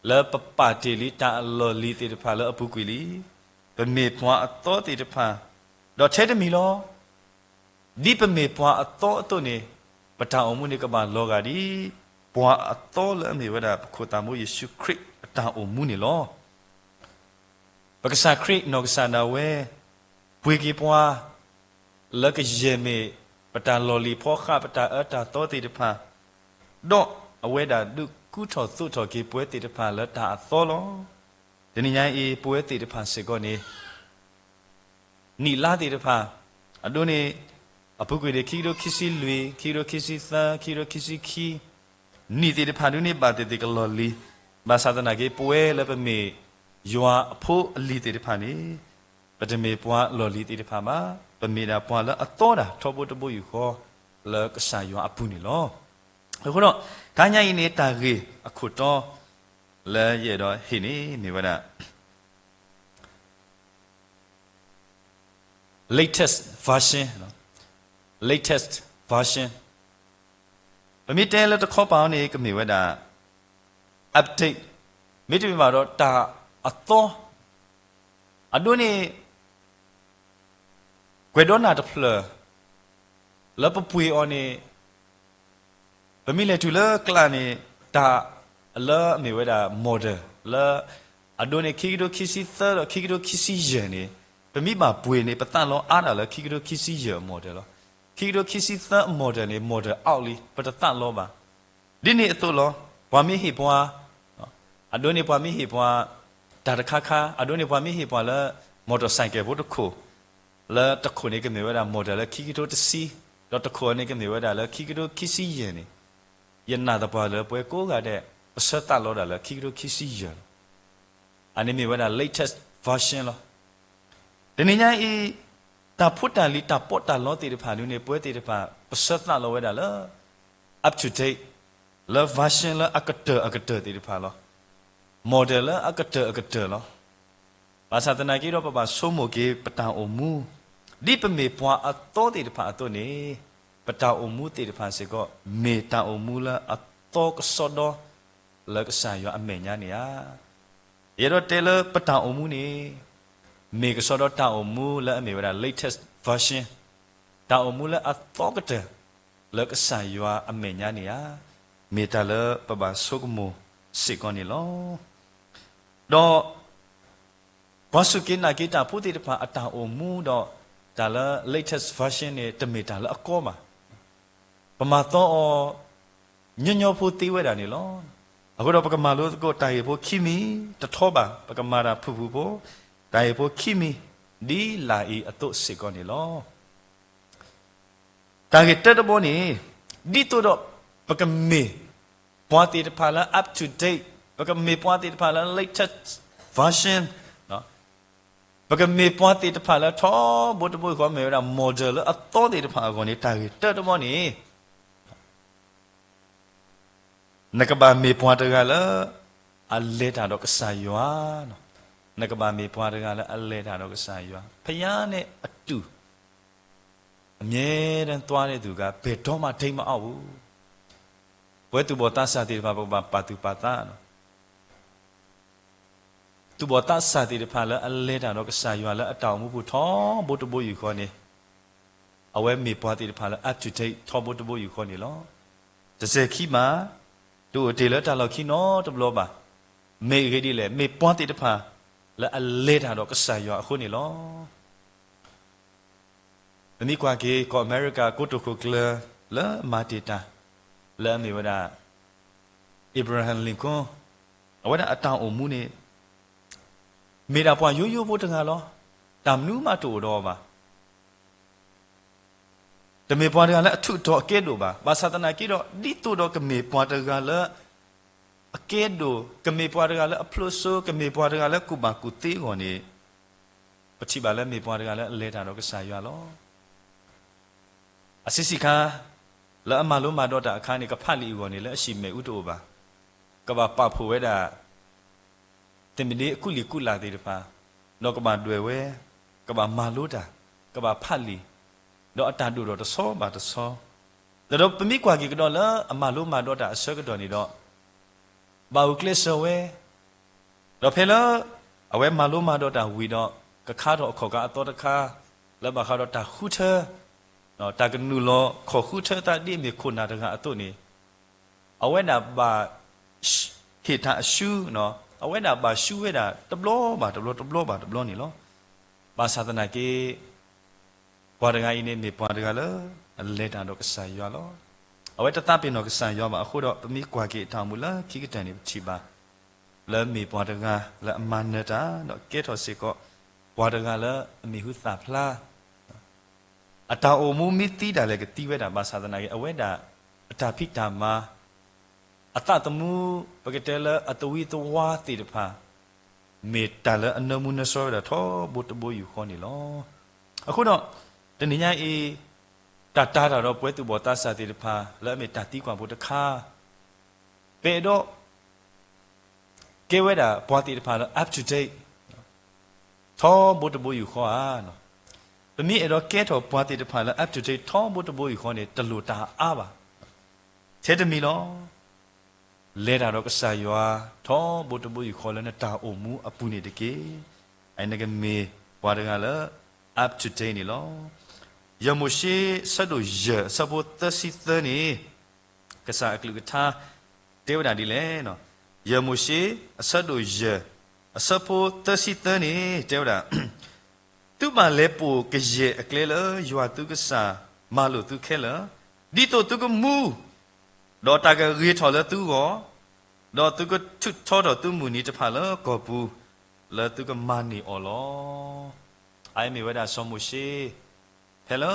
လၢပပာ်တ့ၢ်လံတၢ်အလီၢ်လံၤသ့ၣ်တဖၣ်လၢအပူၤကွံာ်လံ. ပမ့ၢ်ပှၤအသီသ့ၣ်တဖၣ် ဒီးထဲတမံၤလီၤ. ဒ်ပမ့ၢ်ပှၤအသီအသိးန့ၣ် ပတၢ်အိၣ်မူန့ၣ်ကဘၣ်လီၤဂာ်ဒ် ပှၤအသီလၢအမ့ၢ်ဝဲဒၣ်ပခိၣ်သးမူယ့ၣ်ၡူးခရံာ်အတၢ်အိၣ်မူန့ၣ်လီၤ. ပကစၢ်ခရံာ်နီၢ်ကစၢ်ဒၣ်ဝဲ ပှ့ၤက့ၤပှၤ လၢကယဲၢ်မ့ၢ် ပတၢ်လီၢ်လံၤဖီဃး ပတၢ်အၢတၢ်သီသ့ၣ်တဖၣ်, ဒီးအဝဲဒၣ်ဒုးကူထီၣ်သိးထီၣ်က့ၤပဝဲသ့ၣ်တဖၣ်လၢတၢ်အသီလီၤ. တနံၤညါအံၤ ပဝဲသ့ၣ်တဖၣ်စ့ၢ်ကီးန့ၣ် နံၣ်လါသ့ၣ်တဖၣ်, အဒိန့ၣ် အပူၤကွံာ်န့ၣ် ခံကထိခံဆံလွံၢ်, ခံကထိခံဆံသၢ, ခံကထိခံဆံခံ, နံၣ်သ့ၣ်တဖၣ်ဒုးန့ၣ် ဘၣ်သ့ၣ်သ့ၣ်ကလီၢ်လံၤ, ဘၣ်ဆၣ်သနာ်က့ ပဝဲလၢပမ့ၢ်ယွၤအဖိအလံၤသ့ၣ်တဖၣ်န့ၣ် ပတမ့ၢ်ပှၤလီၢ်လံၤသ့ၣ်တဖၣ်ဘၣ်, ပမ့ၢ်ဒၣ်ပှၤလၢအသီဒၣ်ထီဘိတဘိယူၢ်ဃီ လၢကစၢ်ယွၤအပူၤန့ၣ်လီၤ. အဃိဒီး တဟါညါအံၤန့ၣ် တၢ်ဂ့ၢ်အခိၣ်တီ လၢယအဲၣ်ဒိးဟ့ၣ်န့ၣ် မ့ၢ်ဝဲဒၣ် latest version, latest version, ပမ့ၢ်တဲလၢတခီပၤအီၤန့ၣ် ကမ့ၢ်ဝဲဒၣ် update, မ့တမ့ၢ်ဘၣ်ဒီးတၢ်အသီ, အဒိန့ၣ် ကွဲးဒီးနၢ်တဖျၢၣ် လၢပပှ့ၤအီၤန့ၣ် ပမ့ၢ်လဲၤတုၤလၢကျးန့ၣ် တၢ်လၢအမ့ၢ်ဝဲဒၣ် model လၢ အဒိန့ၣ် ခံကထိခံဆံသၢဒီးခံကထိခံဆံယဲၢ်န့ၣ် ပမ့ၢ်ဘၣ်ပှ့ၤန့ၣ် ပသးလီအါဒၣ်လၢခံကထိခံဆံယဲၢ်အ model လီၤ. ခံကထိခံဆံသၢအ model န့ၣ် model out လံ ပတသးလီဘၣ်. ဒ်န့ၣ်အသိးလီၤ. ပှၤမ့ၢ်ဟ့ၣ်ပှၤ, အဒိန့ၣ်ပှၤမ့ၢ်ဟ့ၣ်ပှၤ တၢ်တခါခါ, အဒိန့ၣ်ပှၤမ့ၢ်ဟ့ၣ်ပှၤလၢ motorcycle ဖိတခိၣ်, လၢတခိၣ်န့ၣ်ကမ့ၢ်ဝဲဒၣ် model လၢခံကထိတဆံ, ဒီးတခိၣ်အန့ၣ်ကမ့ၢ်ဝဲဒၣ်လၢခံကထိခံဆံယဲၢ်န့ၣ်, ယနာ်သပှၢ်လၢပဝဲကိးဂၤဒဲး ပဆၢသးလီဒၣ်လၢခံကထိခံဆံယဲၢ်လီၤ. အန့ၣ်မ့ၢ်ဝဲဒၣ် latest version လီၤ. တနံၤညါအံၤ တၢ်ဖိတၢ်လံၤတၢ်ပီးတၢ်လီသ့ၣ်တဖၣ်ဒ်န့ၣ် ပဝဲသ့ၣ်တဖၣ် ပဆၢသးလီဝဲဒၣ်လၢ up to date, လၢ version လၢအကတၢၢ်အကတၢၢ်သ့ၣ်တဖၣ်လီၤ. model လၢအကတၢၢ်အကတၢၢ်လီၤ. ဘၣ်ဆၣ်သနာ်က့ဒီး ပဘၣ်ဆိကမိၣ်က့ၤပတၢ်အိၣ်မူ, ဒ်ပမ့ၢ်ပှၤအသီသ့ၣ်တဖၣ်အသိးန့ၣ်, ပတၢ်အိၣ်မူသ့ၣ်တဖၣ်စ့ၢ်ကီး မ့ၢ်တၢ်အိၣ်မူလၢအသီကစီဒီ လၢကစၢ်ယွၤအမဲာ်ညါန့ၣ်ဧါ. ယအဲၣ်ဒိးတဲလၢပတၢ်အိၣ်မူန့ၣ် မ့ၢ်ကစီဒီတၢ်အိၣ်မူလၢအမ့ၢ်ဝဲဒၣ် latest version, တၢ်အိၣ်မူလၢအသီကတၢၢ် လၢကစၢ်ယွၤအမဲာ်ညါန့ၣ်ဧါ, မ့ၢ်တၢ်လၢပဘၣ်ဆိကမိၣ်စ့ၢ်ကီးန့ၣ်လီၤ. ဒီး ပှၤစူၢ်က့ၤနာ်က့ၤတၢ်ဖိသ့ၣ်တဖၣ်အတၢ်အိၣ်မူဒီး တၢ်လၢ latest version န့ၣ် တမ့ၢ်တၢ်လၢအကီဘၣ်. ပမၤသီအီၤ ညီညီဖိသ့ဝဲဒၣ်န့ၣ်လီၤ. အဃိဒီးပကမၤလိသကိးတၢ်ဂ့ၢ်ဖိခံမံၤတထီဘၣ်, ပကမၤတၢ်ဖုၣ်ဖုၣ်ဖိ, တၢ်ဂ့ၢ်ဖိခံမံၤ ဒ်လာ်အံၤအသိးစ့ၢ်ကီးန့ၣ်လီၤ. တၢ်ဂ့ၢ်တၢတဘီန့ၣ်, ဒ်သိးဒီးပကမ့ၢ်ပှၤသ့ၣ်တဖၣ်လၢ up to date, ပကမ့ၢ်ပှၤသ့ၣ်တဖၣ်လၢ latest version, ပကမ့ၢ်ပှၤသ့ၣ်တဖၣ်လၢထီဘိတဘိဃီ မ့ၢ်ဝဲဒၣ် model လၢအသီသ့ၣ်တဖၣ်အဂီၢ်န့ၣ် တၢ်ဂ့ၢ်တၢတဘီန့ၣ် နကဘၣ်မ့ၢ်ပှၤတဂၤလၢ အလဲၤတၢ်ဒီးကစၢ်ယွၤ, နကဘၣ်မ့ၢ်ပှၤတဂၤလၢအလဲၤတၢ်ဒီးကစၢ်ယွၤ. ဖဲညါန့ၣ် တူၢ်, အမြဲတမ်းသွားတဲ့သူက ဘယ်တော့မှ ထိန်းမအောင်ဘူး. ပဝဲသူၣ်ဘီၣ်သးစၢ်သ့ၣ်တဖၣ် ပကဘၣ်ပာ်သူၣ်ပာ်သးလီၤ. သူၣ်ဘီၣ်သးစၢ်သ့ၣ်တဖၣ်လၢအလဲၤတၢ်ဒီးကစၢ်ယွၤလၢအတၢ်အိၣ်မူပူၤထီဘိတဘိယူၢ်ဃီန့ၣ်, အဝဲမ့ၢ်ပှၤသ့ၣ်တဖၣ်လၢ up to date ထီဘိတဘိယူၢ်ဃီန့ၣ်လီၤ. တစဲၤခံဘၣ်, တအိၣ်တ့ၢ်လၢတၢ်လီၢ်ခံနီတဘျီဘၣ်. မ့ၢ်အဂ့ၢ်ဒ်လဲၣ်, မ့ၢ်ပှၤသ့ၣ်တဖၣ်လၢအလဲၤတၢ်ဒီးကစၢ်ယွၤအဃိန့ၣ်လီၤ. ပမ့ၢ်ကွၢ်က့ၤ ကီၢ်အမဲရကၤ ကိတိာ်ခိၣ်ကျၢၢ်လၢမၤတ့ၢ်တၢ် လၢအမ့ၢ်ဝဲဒၣ် Abraham Lincoln, အဝဲဒၣ်အတၢ်အိၣ်မူန့ၣ် မ့ၢ်ဒၣ်ပှၤယိယိဖိတဂၤလီၤ. တၢ်မနုၤမးတအိၣ်ဒီးအီၤဘၣ်. တမ့ၢ်ပှၤတဂၤလၢအထူးအတီၤအကဲဒိၣ်ဘၣ်. ဘၣ်ဆၣ်သနာ်က့ဒီး ဒ်သိးဒီးကမ့ၢ်ပှၤတဂၤလၢ အကဲဒိၣ်, ကမ့ၢ်ပှၤတဂၤလၢအဖျိစိ, ကမ့ၢ်ပှၤတဂၤလၢကူၣ်ဘၣ်ကူၣ်သ့အဂီၢ်န့ၣ်, ပထံၣ်ဘၣ်လၢမ့ၢ်ပှၤတဂၤလၢအလဲၤတၢ်ဒီးကစၢ်ယွၤလီၤ. အဆံးဆံးခါ လၢအမၤလိမၤဒိးတၢ်အခါန့ၣ် ကဖးလံာ်အဂီၢ်န့ၣ် လၢအဟံၣ်မ့ၣ်အူတအိၣ်ဘၣ်. ကဘၣ်ပာ်ဖှိၣ်ဝဲဒၣ် သ့ၣ်မနံၤအကူၣ်လံၢ်ကူၣ်လၢ်သ့ၣ်တဖၣ်, ဒီးကဘၣ်ဒွဲၣ်ဝဲ, ကဘၣ်မၤလိတၢ်, ကဘၣ်ဖးလံာ်, ဒီးအတၢ်ဒိၣ်ထီၣ်တဆီဘၣ်တဆီ, ဒီးပမ့ၢ်ကွၢ်က့ၤကဒီးလၢအမၤလိမၤဒိးတၢ်အဆၢကတီၢ်န့ၣ်ဒီး, ဘၣ်ဂုာ်ကျဲးစၢးဝဲ, ဒီးဖဲလၢ အဝဲမၤလိမၤဒိးတၢ်ဝံၤဒီး ကခါထီၣ်အခီၣ်ကါအသီတခါ, လၢဘၣ်ဃးဒီးတၢ်ဃုထၢ, တၢ်ကနုာ်လီၤခီၣ်ဃုထၢသးဒ်အမ့ၢ်ခိၣ်နၢ်တဂၤအသိးန့ၣ်, အဝဲဒၣ်ဘၣ် ဟ့ၣ်တၢ်အရှု, အဝဲဒၣ်ဘၣ်ရှုဝဲဒၣ်တဘျီဘၣ်တဘျီ တဘျီဘၣ်တဘျီန့ၣ်လီၤ. ဘၣ်ဆၣ်သနာ်က့ ပှၤတဂၤအံၤန့ၣ် မ့ၢ်ပှၤတဂၤလၢအလဲၤတၢ်ဒီးကစၢ်ယွၤလီၤ. အဝဲတသးပ့ၤနီၣ်ကစၢ်ယွၤဘၣ်အဃိဒီး ပမ့ၢ်ကွၢ်က့ၤအတၢ်အိၣ်မူလၢခံကတၢၢ်န့ၣ် ပထံၣ်ဘၣ် လၢမ့ၢ်ပှၤတဂၤလၢအမၤနၢၤတၢ် ဒီးကဲထီၣ်စ့ၢ်ကီး ပှၤတဂၤလၢအမံၤဟူသၣ်ဖျါ အတၢ်အိၣ်မူမ့ၢ်သံဒၣ်လဲာ်ကသံဝဲဒၣ် ဘၣ်ဆၣ်သနာ်က့ အဝဲဒၣ်အတၢ်ဖံးတၢ်မၤ အသးသမူ ပကတဲလၢအသဝံသဝါသ့ၣ်တဖၣ် မ့ၢ်တၢ်လၢအနၢမူနၢဆှီဝဲဒၣ်ထီဘိတဘိယူၢ်ဃီန့ၣ်လီၤ. အဃိဒီး တနံၤညါအံၤ တၢ်တာ်တၢ်ဒီးပဝဲသူၣ်ဘီၣ်သးစၢ်သ့ၣ်တဖၣ် လၢအမ့ၢ်တၢ်သံကွၢ်ဖိတခါ ပအဲၣ်ဒိး ကဲဝဲဒၣ်ပှၤသ့ၣ်တဖၣ်လၢ up to date ထီဘိတဘိယူၢ်ဃီဧါ. ပမ့ၢ်အဲၣ်ဒိးကဲထီၣ်ပှၤသ့ၣ်တဖၣ်လၢ up to date ထီဘိတဘိယူၢ်ဃီန့ၣ် တလိၣ်တၢ်အါဘၣ်. ထဲတမံၤလီၤ. လဲၤတၢ်ဒီးကစၢ်ယွၤ ထီဘိတဘိယူၢ်ဃီလၢနတၢ်အိၣ်မူအပူၤန့ၣ်တက့ၢ်. အအံၤနကမ့ၢ်ပှၤတဂၤလၢ up to date န့ၣ်လီၤ. ယဲၢ်မိၤၡ့ အဆၢဒိၣ်ယဲၢ် အဆၢဖိသၢဆံသၢန့ၣ် ကစၢ်အကလုၢ်ကထါ တဲဝဲဒၣ်ဒ်လဲၣ်. ယဲၢ်မိၤၡ့ အဆၢဒိၣ်ယဲၢ် အဆၢဖိသၢဆံသၢန့ၣ် တဲဝဲဒၣ်, သုဘၣ်လဲၤပိာ်ကယဲၢ်အကျဲလၢယွၤသုကစၢ်မၤလိာ်သုခဲလၢာ်, ဒ်သိးသုကမူ ဒီးတၢ်ကဂ့ၤထီၣ်လၢသုဂီၢ်, ဒီးသုကထုးထီထီၣ်သုမုၢ်နံၤတဖၣ်လၢကီၢ်ပူၤ, လၢသုကမၤန့ၢ်အီၤလီၤ. အအံၤမ့ၢ်ဝဲဒၣ်စီၤမိၤၡ့ ဖဲလၢ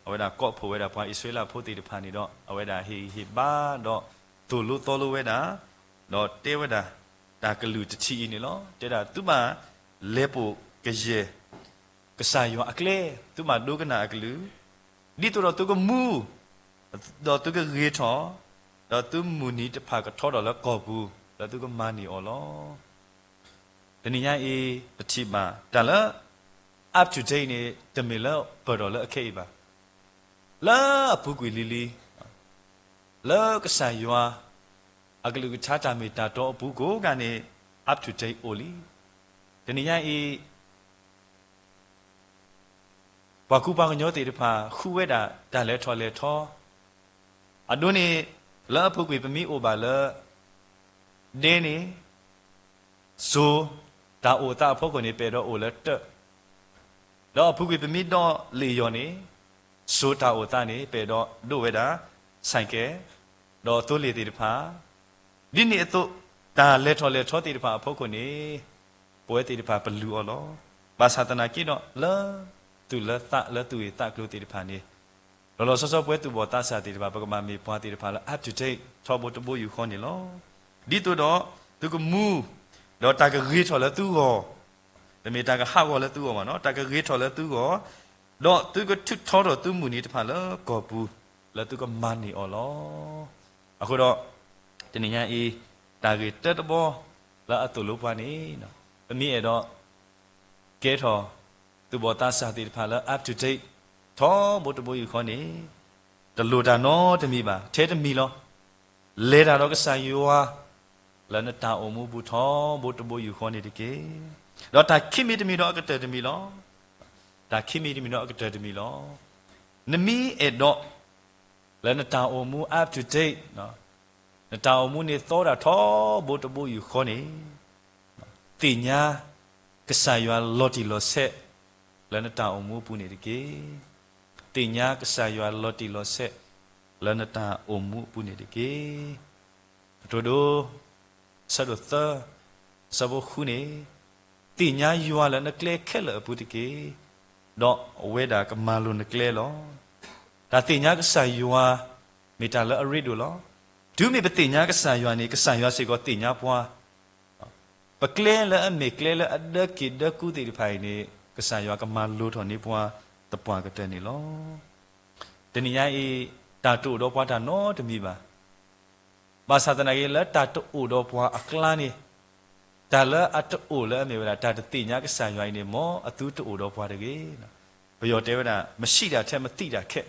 အဝဲဒၣ်ကိးဖှိၣ်ဝဲဒၣ်ပှၤအံၣ်စရ့လးဖိသ့ၣ်တဖၣ်န့ၣ်ဒီး အဝဲဒၣ်ဟ့ၣ်ဂံၢ်ဟ့ၣ်ဘါဒီး သိၣ်လိသီလိဝဲဒၣ်, ဒီးတဲဝဲဒၣ် တၢ်ကလုၢ်တထံၣ်အံၤန့ၣ်လီၤ. တဲဒၣ်သုဘၣ်လဲၤပိာ်ကယဲၢ် ကစၢ်ယွၤအကျဲ, သုဘၣ်ဒိကနၣ်အကလုၢ်, ဒ်သိးဒီးသုကမူ ဒီးသုကဂ့ၤထီၣ်, ဒီးသုမုၢ်နံၤတဖၣ်ကထီထီၣ်လၢကီၢ်ပူၤ, ဒီးသုကမၤန့ၢ်အီၤလီၤ. တနံၤညါအံၤ ပထံၣ်ဘၣ်တၢ်လၢ up to date န့ၣ် တမ့ၢ်လၢပၢၢ်ထီၣ်လၢအခဲအံၤဘၣ်. လၢအပူၤကွံာ်လံၤလံၤ လၢကစၢ်ယွၤ အကလုၢ်ကထါတၢ်မ့ၢ်တၢ်တီအပူၤကိးဂၤန့ၣ် up to date အိၣ်လံ. တနံၤညါအံၤ ပှၤကူပှၤကညီသ့ၣ်တဖၣ် ဃုဝဲဒၣ်တၢ်လဲၤထီၣ်လဲၤထီ, အဒိန့ၣ် လၢအပူၤကွံာ်ပမ့ၢ်အိၣ်ဘၣ်လၢ ဒဲန့ၣ် စိၤ တၢ်အိၣ်သးအဖီခိၣ်န့ၣ် ပအဲၣ်ဒိးအိၣ်လၢတၢး, ဒီးအပူၤကွံာ်ပမ့ၢ်ဒိးလ့ၣ်ယီၤန့ၣ် စိၤတၢ်အိၣ်သးန့ၣ် ပအဲၣ်ဒိးဒိးဝဲဒၣ် ဆိုင်ကယ်, ဒီးသိလ့ၣ်သ့ၣ်တဖၣ်, ဒ်န့ၣ်အသိး တၢ်လဲၤထီၣ်လဲၤထီသ့ၣ်တဖၣ်အဖီခိၣ်န့ၣ် ပဝဲသ့ၣ်တဖၣ်ပလုၢ်အီၤလီၤ. ဘၣ်ဆၣ်သနာ်က့ဒီး လၢသူၣ်လၢသးလၢသူၣ်ဂ့ၢ်သးကျိၤသ့ၣ်တဖၣ်န့ၣ် လီၤလီၤဆီဆီပဝဲသူၣ်ဘီၣ်သးစၢ်သ့ၣ်တဖၣ် ပကဘၣ်မ့ၢ်ပှၤသ့ၣ်တဖၣ်လၢ up to date ထီဘိတဘိယူၢ်ဃီန့ၣ်လီၤ. ဒ်သိးဒီး သုကမူ ဒီးတၢ်ကဂ့ၤထီၣ်လၢသုဂီၢ်, တမ့ၢ်တၢ်ကဟးဂီၤလၢသုဂီၢ်ဘၣ်နီၤ, တၢ်ကဂ့ၤထီၣ်လၢသုဂီၢ်, ဒီးသုကထုးထီထီၣ်သုမုၢ်နံၤတဖၣ်လၢကီၢ်ပူၤ လၢသုကမၤန့ၢ်အီၤလီၤ. အဃိဒီး တနံၤညါအံၤ တၢ်ဂ့ၢ်တၢတဘီလၢအသိၣ်လိပှၤန့ၣ် ပမ့ၢ်အဲၣ်ဒိး ကဲထီၣ် သူၣ်ဘီၣ်သးစၢ်သ့ၣ်တဖၣ်လၢ up to date ထီဘိတဘိယူၢ်ဃီန့ၣ် တလိၣ်တၢ်နီတမံၤဘၣ်, ထဲတမံၤလီၤ. လဲၤတၢ်ဒီးကစၢ်ယွၤ လၢနတၢ်အိၣ်မူပူၤထီဘိတဘိယူၢ်ဃီန့ၣ်တက့ၢ်. ဒီးတၢ်ခံမံၤတမံၤဒီးအကတၢၢ်တမံၤလီၤ. တၢ်ခံမံၤတမံၤဒီးအကတၢၢ်တမံၤလီၤ. နမ့ၢ်အဲၣ်ဒိး လၢနတၢ်အိၣ်မူ up to date, နတၢ်အိၣ်မူန့ၣ်သီဒၣ်ထီဘိတဘိယူၢ်ဃီန့ၣ်, သ့ၣ်ညါကစၢ်ယွၤလီၤတံၢ်လီၤဆဲး လၢနတၢ်အိၣ်မူအပူၤန့ၣ်တက့ၢ်. သ့ၣ်ညါကစၢ်ယွၤလီၤတံၢ်လီၤဆဲး လၢနတၢ်အိၣ်မူအပူၤန့ၣ်တက့ၢ်. ကတိၤဒိ အဆၢဒိၣ်သၢ အဆၢဖိဃုန့ၣ်, သ့ၣ်ညါယွၤလၢနကျဲခဲလၢာ်အပူၤတက့ၢ်, ဒီးအဝဲဒၣ်ကမၤလိၤနကျဲလီၤ. တၢ်သ့ၣ်ညါကစၢ်ယွၤ မ့ၢ်တၢ်လၢအရ့ဒိၣ်လီၤ. တုၤမ့ၢ်ပသ့ၣ်ညါကစၢ်ယွၤန့ၣ် ကစၢ်ယွၤစ့ၢ်ကီးသ့ၣ်ညါပှၤ ပကျဲလၢအမ့ၢ်ကျဲလၢအဒၢက့ၤဒၢကူသ့ၣ်တဖၣ်အံၤန့ၣ် ကစၢ်ယွၤကမၤလိၤထီၣ်န့ၢ်ပှၤသပှၢ်ကတၢၢ်န့ၣ်လီၤ. တနံၤညါအံၤ တၢ်တအိၣ်ဒီးပှၤတၢ်နီတမံၤဘၣ်. ဘၣ်ဆၣ်သနာ်က့ လၢတၢ်တအိၣ်ဒီးပှၤအကျါန့ၣ် တၢ်လၢအတအိၣ်လၢအမ့ၢ်ဝဲဒၣ် တၢ်တသ့ၣ်ညါကစၢ်ယွၤအံၤန့ၣ် မ်အသုတအိၣ်ဒီးပှၤတဂ့ၤ. ပယီၤတဲဝဲဒၣ် မရှိတာထက် မသိတာခက်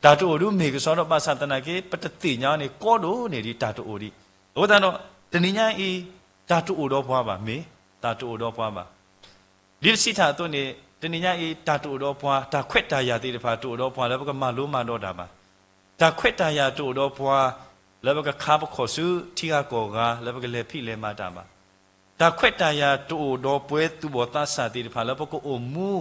တၢ်တအိၣ်ဒုးမ့ၢ်ကစီဒီး ဘၣ်ဆၣ်သနာ်က့ ပတသ့ၣ်ညါန့ၣ် ကီဒိၣ်န့ၢ်ဒံးတၢ်တအိၣ်ဒံး. အဃိသတးဒီး တနံၤညါအံၤ တၢ်တအိၣ်ဒီးပှၤဘၣ်, မ့ၢ်တၢ်တအိၣ်ဒီးပှၤဘၣ်. ဒ်ပစံးတၢ်အသိးန့ၣ် တနံၤညါအံၤ တၢ်တအိၣ်ဒီးပှၤ, တၢ်ခွဲးတၢ်ယာ်သ့ၣ်တဖၣ် တအိၣ်ဒီးပှၤလၢပကမၤလိမၤဒိးတၢ်ဘၣ်. တၢ်ခွဲးတၢ်ယာ်တအိၣ်ဒီးပှၤ လၢပကခါပခီၣ်ဆူထံဂၤကီၢ်ဂၤ လၢပကလဲၤဖံးလဲၤမၤတၢ်ဘၣ်. တၢ်ခွဲးတၢ်ယာ်တအိၣ်ဒီးပှၤသူၣ်ဘီၣ်သးစၢ်သ့ၣ်တဖၣ် လၢပကအိၣ်မူ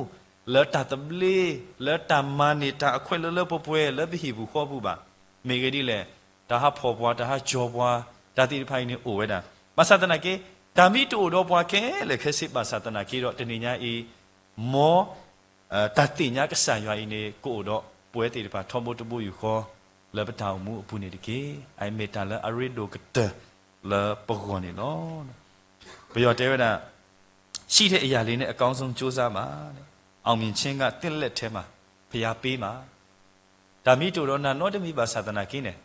လၢတၢ်သဘျ့ လၢတၢ်မၤန့ၢ်တၢ်အခွဲးလၢလၢပှဲၤပှဲၤ လၢပဟံၣ်ပူၤဃီပူၤဘၣ်. မ့ၢ်ဂ့ၢ်ဒ်လဲၣ်, တၢ်ဟးဖီၣ်ပှၤ တၢ်ဟးကၠီၤပှၤ တၢ်သ့ၣ်တဖၣ်အံၤန့ၣ်အိၣ်ဝဲဒၣ်. ဘၣ်ဆၣ်သနာ်က့ တၢ်မ့ၢ်တအိၣ်ဒီးပှၤခဲလၢာ်ခဲဆ့ဘၣ်ဆၣ်သနာ်က့ဒီး တနံၤညါအံၤ မ် တၢ်သ့ၣ်ညါကစၢ်ယွၤအံၤန့ၣ် ကအိၣ်ဒီးပှၤသ့ၣ်တဖၣ်ထီဘိတဘိယူၢ်ဃီ လၢပတၢ်အိၣ်မူအပူၤန့ၣ်တက့ၢ်. အအံၤမ့ၢ်တၢ်လၢအရ့ဒိၣ်ကတၢၢ်လၢပဂီၢ်န့ၣ်လီၤ. ပယီၤတဲဝဲဒၣ် ရှိတဲ့အရာလေးနဲ့ အကောင်းဆုံးကြိုးစားပါ အောင်မြင်ခြင်းက သင့်လက်ထဲမှာ ဘုရားပေးမှာ. တၢ်မ့ၢ်တအိၣ်ဒီးနၤနီတမံၤဘၣ်ဆၣ်သနာ်က့န့ၣ်,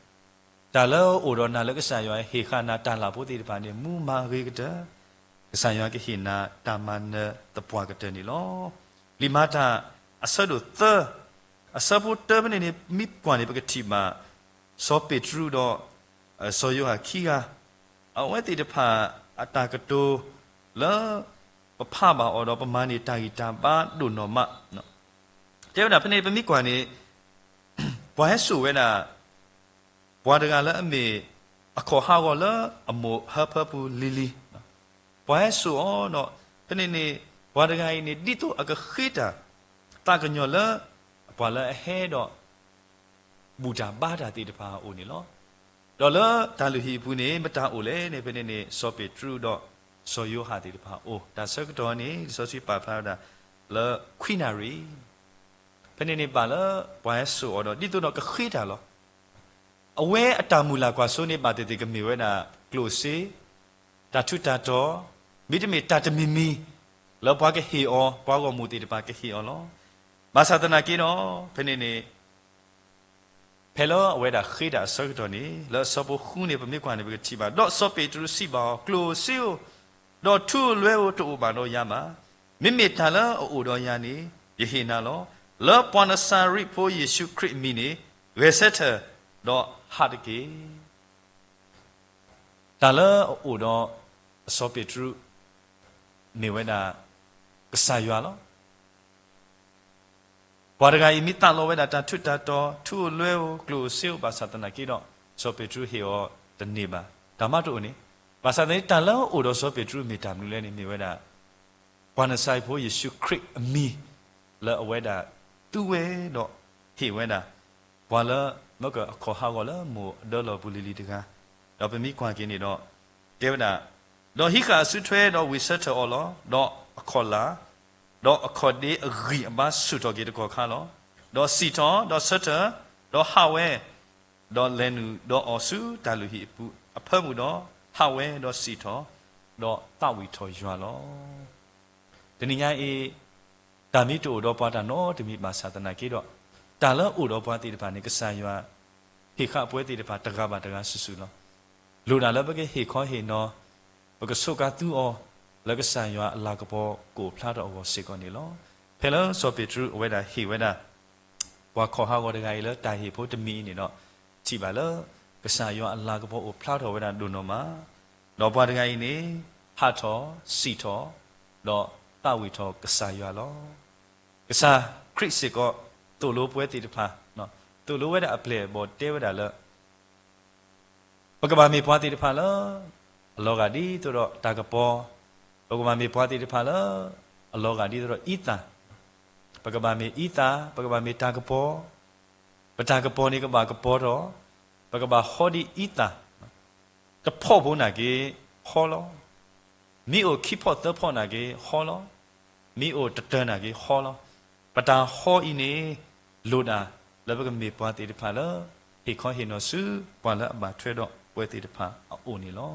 တၢ်လၢအအိၣ်ဒီးနၤလၢကစၢ်ယွၤဟ့ၣ်ဃာ်နၤတၢ်လၢ်ဖိသ့ၣ်တဖၣ်န့ၣ် မူမၤဂ့ၤကတၢၢ်, ကစၢ်ယွၤကဟ့ၣ်နၤတၢ်မၤနၢၤသပှၢ်ကတၢၢ်န့ၣ်လီၤ. လံာ်မၤတၢ်အဆၢဒိၣ်သၢ အဆၢဖိတၢဖဲန့ၣ်န့ၣ် မ့ၢ်ကွၢ်န့ၣ် ပကထံၣ်ဘၣ် စီၤပ့းတရူးဒီး စီၤယိၤဟၣ်ခံဂၤ အဝဲသ့ၣ်တဖၣ်အတၢ်ကတိၤလၢ ပဖးဘၣ်အီၤဒီး ပမၤန့ၢ်တၢ်ဂံၢ်တၢ်ဘါဒိၣ်နီၢ်မး. တဲဝဲဒၣ်ဖဲန့ၣ် ပမ့ၢ်ကွၢ်န့ၣ် ပှၤဟဲစိာ်ဝဲဒၣ် ပှၤတဂၤလၢအမ့ၢ် အခီၣ်ဟးဂီၤလၢအမိၢ်ဟၢဖၢပူၤလံၤလံၤ, ပှၤဟဲစိာ်အီၤဒီး ဖဲန့ၣ်န့ၣ် ပှၤတဂၤအံၤန့ၣ် ဒ်သိးအကဃ့တၢ်သးကညီၤလၢ ပှၤလၢအဟဲဒီး ဘူၣ်တၢ်ဘါတၢ်သ့ၣ်တဖၣ်အအိၣ်န့ၣ်လီၤ. ဒီးလၢတၢ်လုၢ်ဟံၣ်အပူၤန့ၣ် မတၤအိၣ်လဲၣ်န့ၣ် ဖဲန့ၣ်န့ၣ် စီၤပ့းတရူးဒီး စီၤယိၤဟၣ်သ့ၣ်တဖၣ်အအိၣ်, တၢ်ဆၢကတီၢ်န့ၣ် လံာ်စီဆှံပာ်ဖျါဝဲဒၣ်လၢ ခွံနၣ်ရံၣ် ဖဲန့ၣ်န့ၣ်ဘၣ်လၢပှၤဟဲစိာ်အီၤဒီး ဒ်သိးဒီးကဃ့တၢ်လီၤ. အဝဲအတၢ်မုၢ်လၢ်ကွၢ်စိန့ၣ် ဘၣ်သ့ၣ်သ့ၣ်ကမ့ၢ်ဝဲဒၣ် ကျိၣ်စ့, တၢ်ထူးတၢ်တီၤ, မ့တမ့ၢ်တၢ်တမံၤမံၤ လၢပှၤကဟ့ၣ်အီၤ, ပှၤဂီၢ်မုၢ်သ့ၣ်တဖၣ်ကဟ့ၣ်အီၤလီၤ. ဘၣ်ဆၣ်သနာ်က့ဒီး ဖဲန့ၣ်န့ၣ် ဖဲလၢအဝဲဒၣ်ဃ့တၢ်အဆၢကတီၢ်န့ၣ် လၢအဆၢဖိဃုန့ၣ် ပမ့ၢ်ကွၢ်န့ၣ် ပကထံၣ်ဘၣ်, ဒီးစီၤပ့းတရူးစံးဘၣ်အီၤ, ကျိၣ်စ့ဧိၤ, ဒီးထူလွဲဧိၤ တအိၣ်ဘၣ်ဒီးယၤဘၣ်. မ့မ့ၢ်တၢ်လၢအအိၣ်ဒီးယၤန့ၣ် ယဟ့ၣ်နၤလီၤ. လၢပှၤနစၤရ့းဖိယ့ၣ်ၡူးခရံာ်အမံၤန့ၣ် ဂဲၤဆၢထၢၣ်, ဒီးဟးတက့ၢ်. တၢ်လၢအအိၣ်ဒီးအစီၤပ့းတရူး မ့ၢ်ဝဲဒၣ် ကစၢ်ယွၤလီၤ. ပှၤတဂၤအံၤမ့ၢ်သးလီဝဲဒၣ်တၢ်ထူးတၢ်တီၤ, ထူလွဲဧိၤ, ကျိၣ်ဧိၤစ့ဧိၤ ဘၣ်ဆၣ်သနာ်က့ဒီး စီၤပ့းတရူးဟ့ၣ်အီၤတန့ၢ်ဘၣ်. တၢ်မၤတအိၣ်န့ၣ်, ဘၣ်ဆၣ်သနာ်က့ တၢ်လၢအအိၣ်ဒီးစီၤပ့းတရူးမ့ၢ်တၢ်မနုၤလဲၣ်န့ၣ် မ့ၢ်ဝဲဒၣ် ပှၤနစၤရ့းဖိယ့ၣ်ၡူးခရံာ်အမံၤ လၢအဝဲဒၣ်သူဝဲဒီးဟ့ၣ်ဝဲဒၣ် ပှၤလၢမၢကအခီၣ်ဟးဂီၤလၢမိၢ်အဒၢလီၢ်ပူၤလံၤလံၤတဂၤ, ဒီးပမ့ၢ်ကွၢ်က့ၤန့ၣ်ဒီး တဲဝဲဒၣ်, ဒီးဟံးဃာ်အစုထွဲဒီးဝံၢ်ဆၢထၢၣ်အီၤလီၤ. ဒီးအခီၣ်လာ်, ဒီးအခီၣ်ဒ့အဂံၢ်အဘါဆူၣ်ထီၣ်က့ၤတကီၢ်ခါလီၤ. ဒီးစံၣ်ထီၣ်, ဒီးဆၢထၢၣ်, ဒီးဟးဝဲ, ဒီးလဲၤနုာ်ဒီးအီၤဆူတၢ်လုၢ်ဟံၣ်အပူၤအဖၢမုၢ်ဒီး ဟးဝဲဒီးစံၣ်ထီၣ်, ဒီးသးဝံၣ်ထီၣ်ယွၤလီၤ. တနံၤညါအံၤ တၢ်မ့ၢ်တအိၣ်ဒီးပှၤတၢ်နီတမံၤဘၣ်ဆၣ်သနာ်က့ဒီး တၢ်လၢအအိၣ်ဒီးပှၤသ့ၣ်တဖၣ်န့ၣ် ကစၢ်ယွၤဟ့ၣ်ဃာ်ပှၤသ့ၣ်တဖၣ်တဂၤဘၣ်တဂၤစုာ်စုာ်လီၤ. လိၣ်ဒၣ်လၢပကဟ့ၣ်ခီဟ့ၣ်နီၤ, ပကဆိးကါသူအီၤ, ပ လၢကစၢ်ယွၤအလၤကပီၤကအိၣ်ဖျါထီၣ်အဂီၢ်စ့ၢ်ကီးန့ၣ်လီၤ. ဖဲလၢစီၤပ့းတရူးအဝဲဒၣ်ဟ့ၣ်ဝဲဒၣ် ပှၤခီၣ်ဟးဂီၤတဂၤအံၤလၢတၢ်ဟ့ၣ်ဖိတမံၤအံၤန့ၣ်ဒီး ထံၣ်ဘၣ်လၢ ကစၢ်ယွၤအလၤကပီၤအိၣ်ဖျါထီၣ်ဝဲဒၣ်ဒိၣ်နီၢ်မး, ဒီးပှၤတဂၤအံၤန့ၣ် ဟးထီၣ်စံၣ်ထီၣ် ဒီးသးဝံၣ်ထီၣ်ကစၢ်ယွၤလီၤ. ကစၢ်ခရံာ်စ့ၢ်ကီး သိၣ်လိပဝဲသ့ၣ်တဖၣ်, သိၣ်လိဝဲဒၣ်အပျဲၢ်အဘီၣ်တဲဝဲဒၣ်လၢ ပကဘၣ်မ့ၢ်ပှၤသ့ၣ်တဖၣ်လၢ အလီၤဂာ်ဒ်သိးဒီးတၢ်ကပီၤ, ပကဘၣ်မ့ၢ်ပှၤသ့ၣ်တဖၣ်လၢ အလီၤဂာ်ဒ်သိးဒီးအံသၣ်, ပကဘၣ်မ့ၢ်အံသၣ်, ပကဘၣ်မ့ၢ်တၢ်ကပီၤ, ပတၢ်ကပီၤန့ၣ်ကဘၣ်ကပီၤထီၣ်, ပကဘၣ်ဟီဒ်အံသၣ်, တဖီၣ်ဖိနာ်က့ၤဟီလီၤ. မ့ၢ်အိၣ်ခံဖီၣ်သၢဖီၣ်နာ်က့ၤဟီလီၤ. မ့ၢ်အိၣ်တတၢၢ်နာ်က့ၤဟီလီၤ. ပတၢ်ဟီအံၤန့ၣ် လိၣ်ဒၣ်လၢပကမ့ၢ်ပှၤသ့ၣ်တဖၣ်လၢ ဟ့ၣ်ခီဟ့ၣ်နီၤဆူ ပှၤလၢအဘၣ်ထွဲဒီးပဝဲသ့ၣ်တဖၣ်အအိၣ်န့ၣ်လီၤ.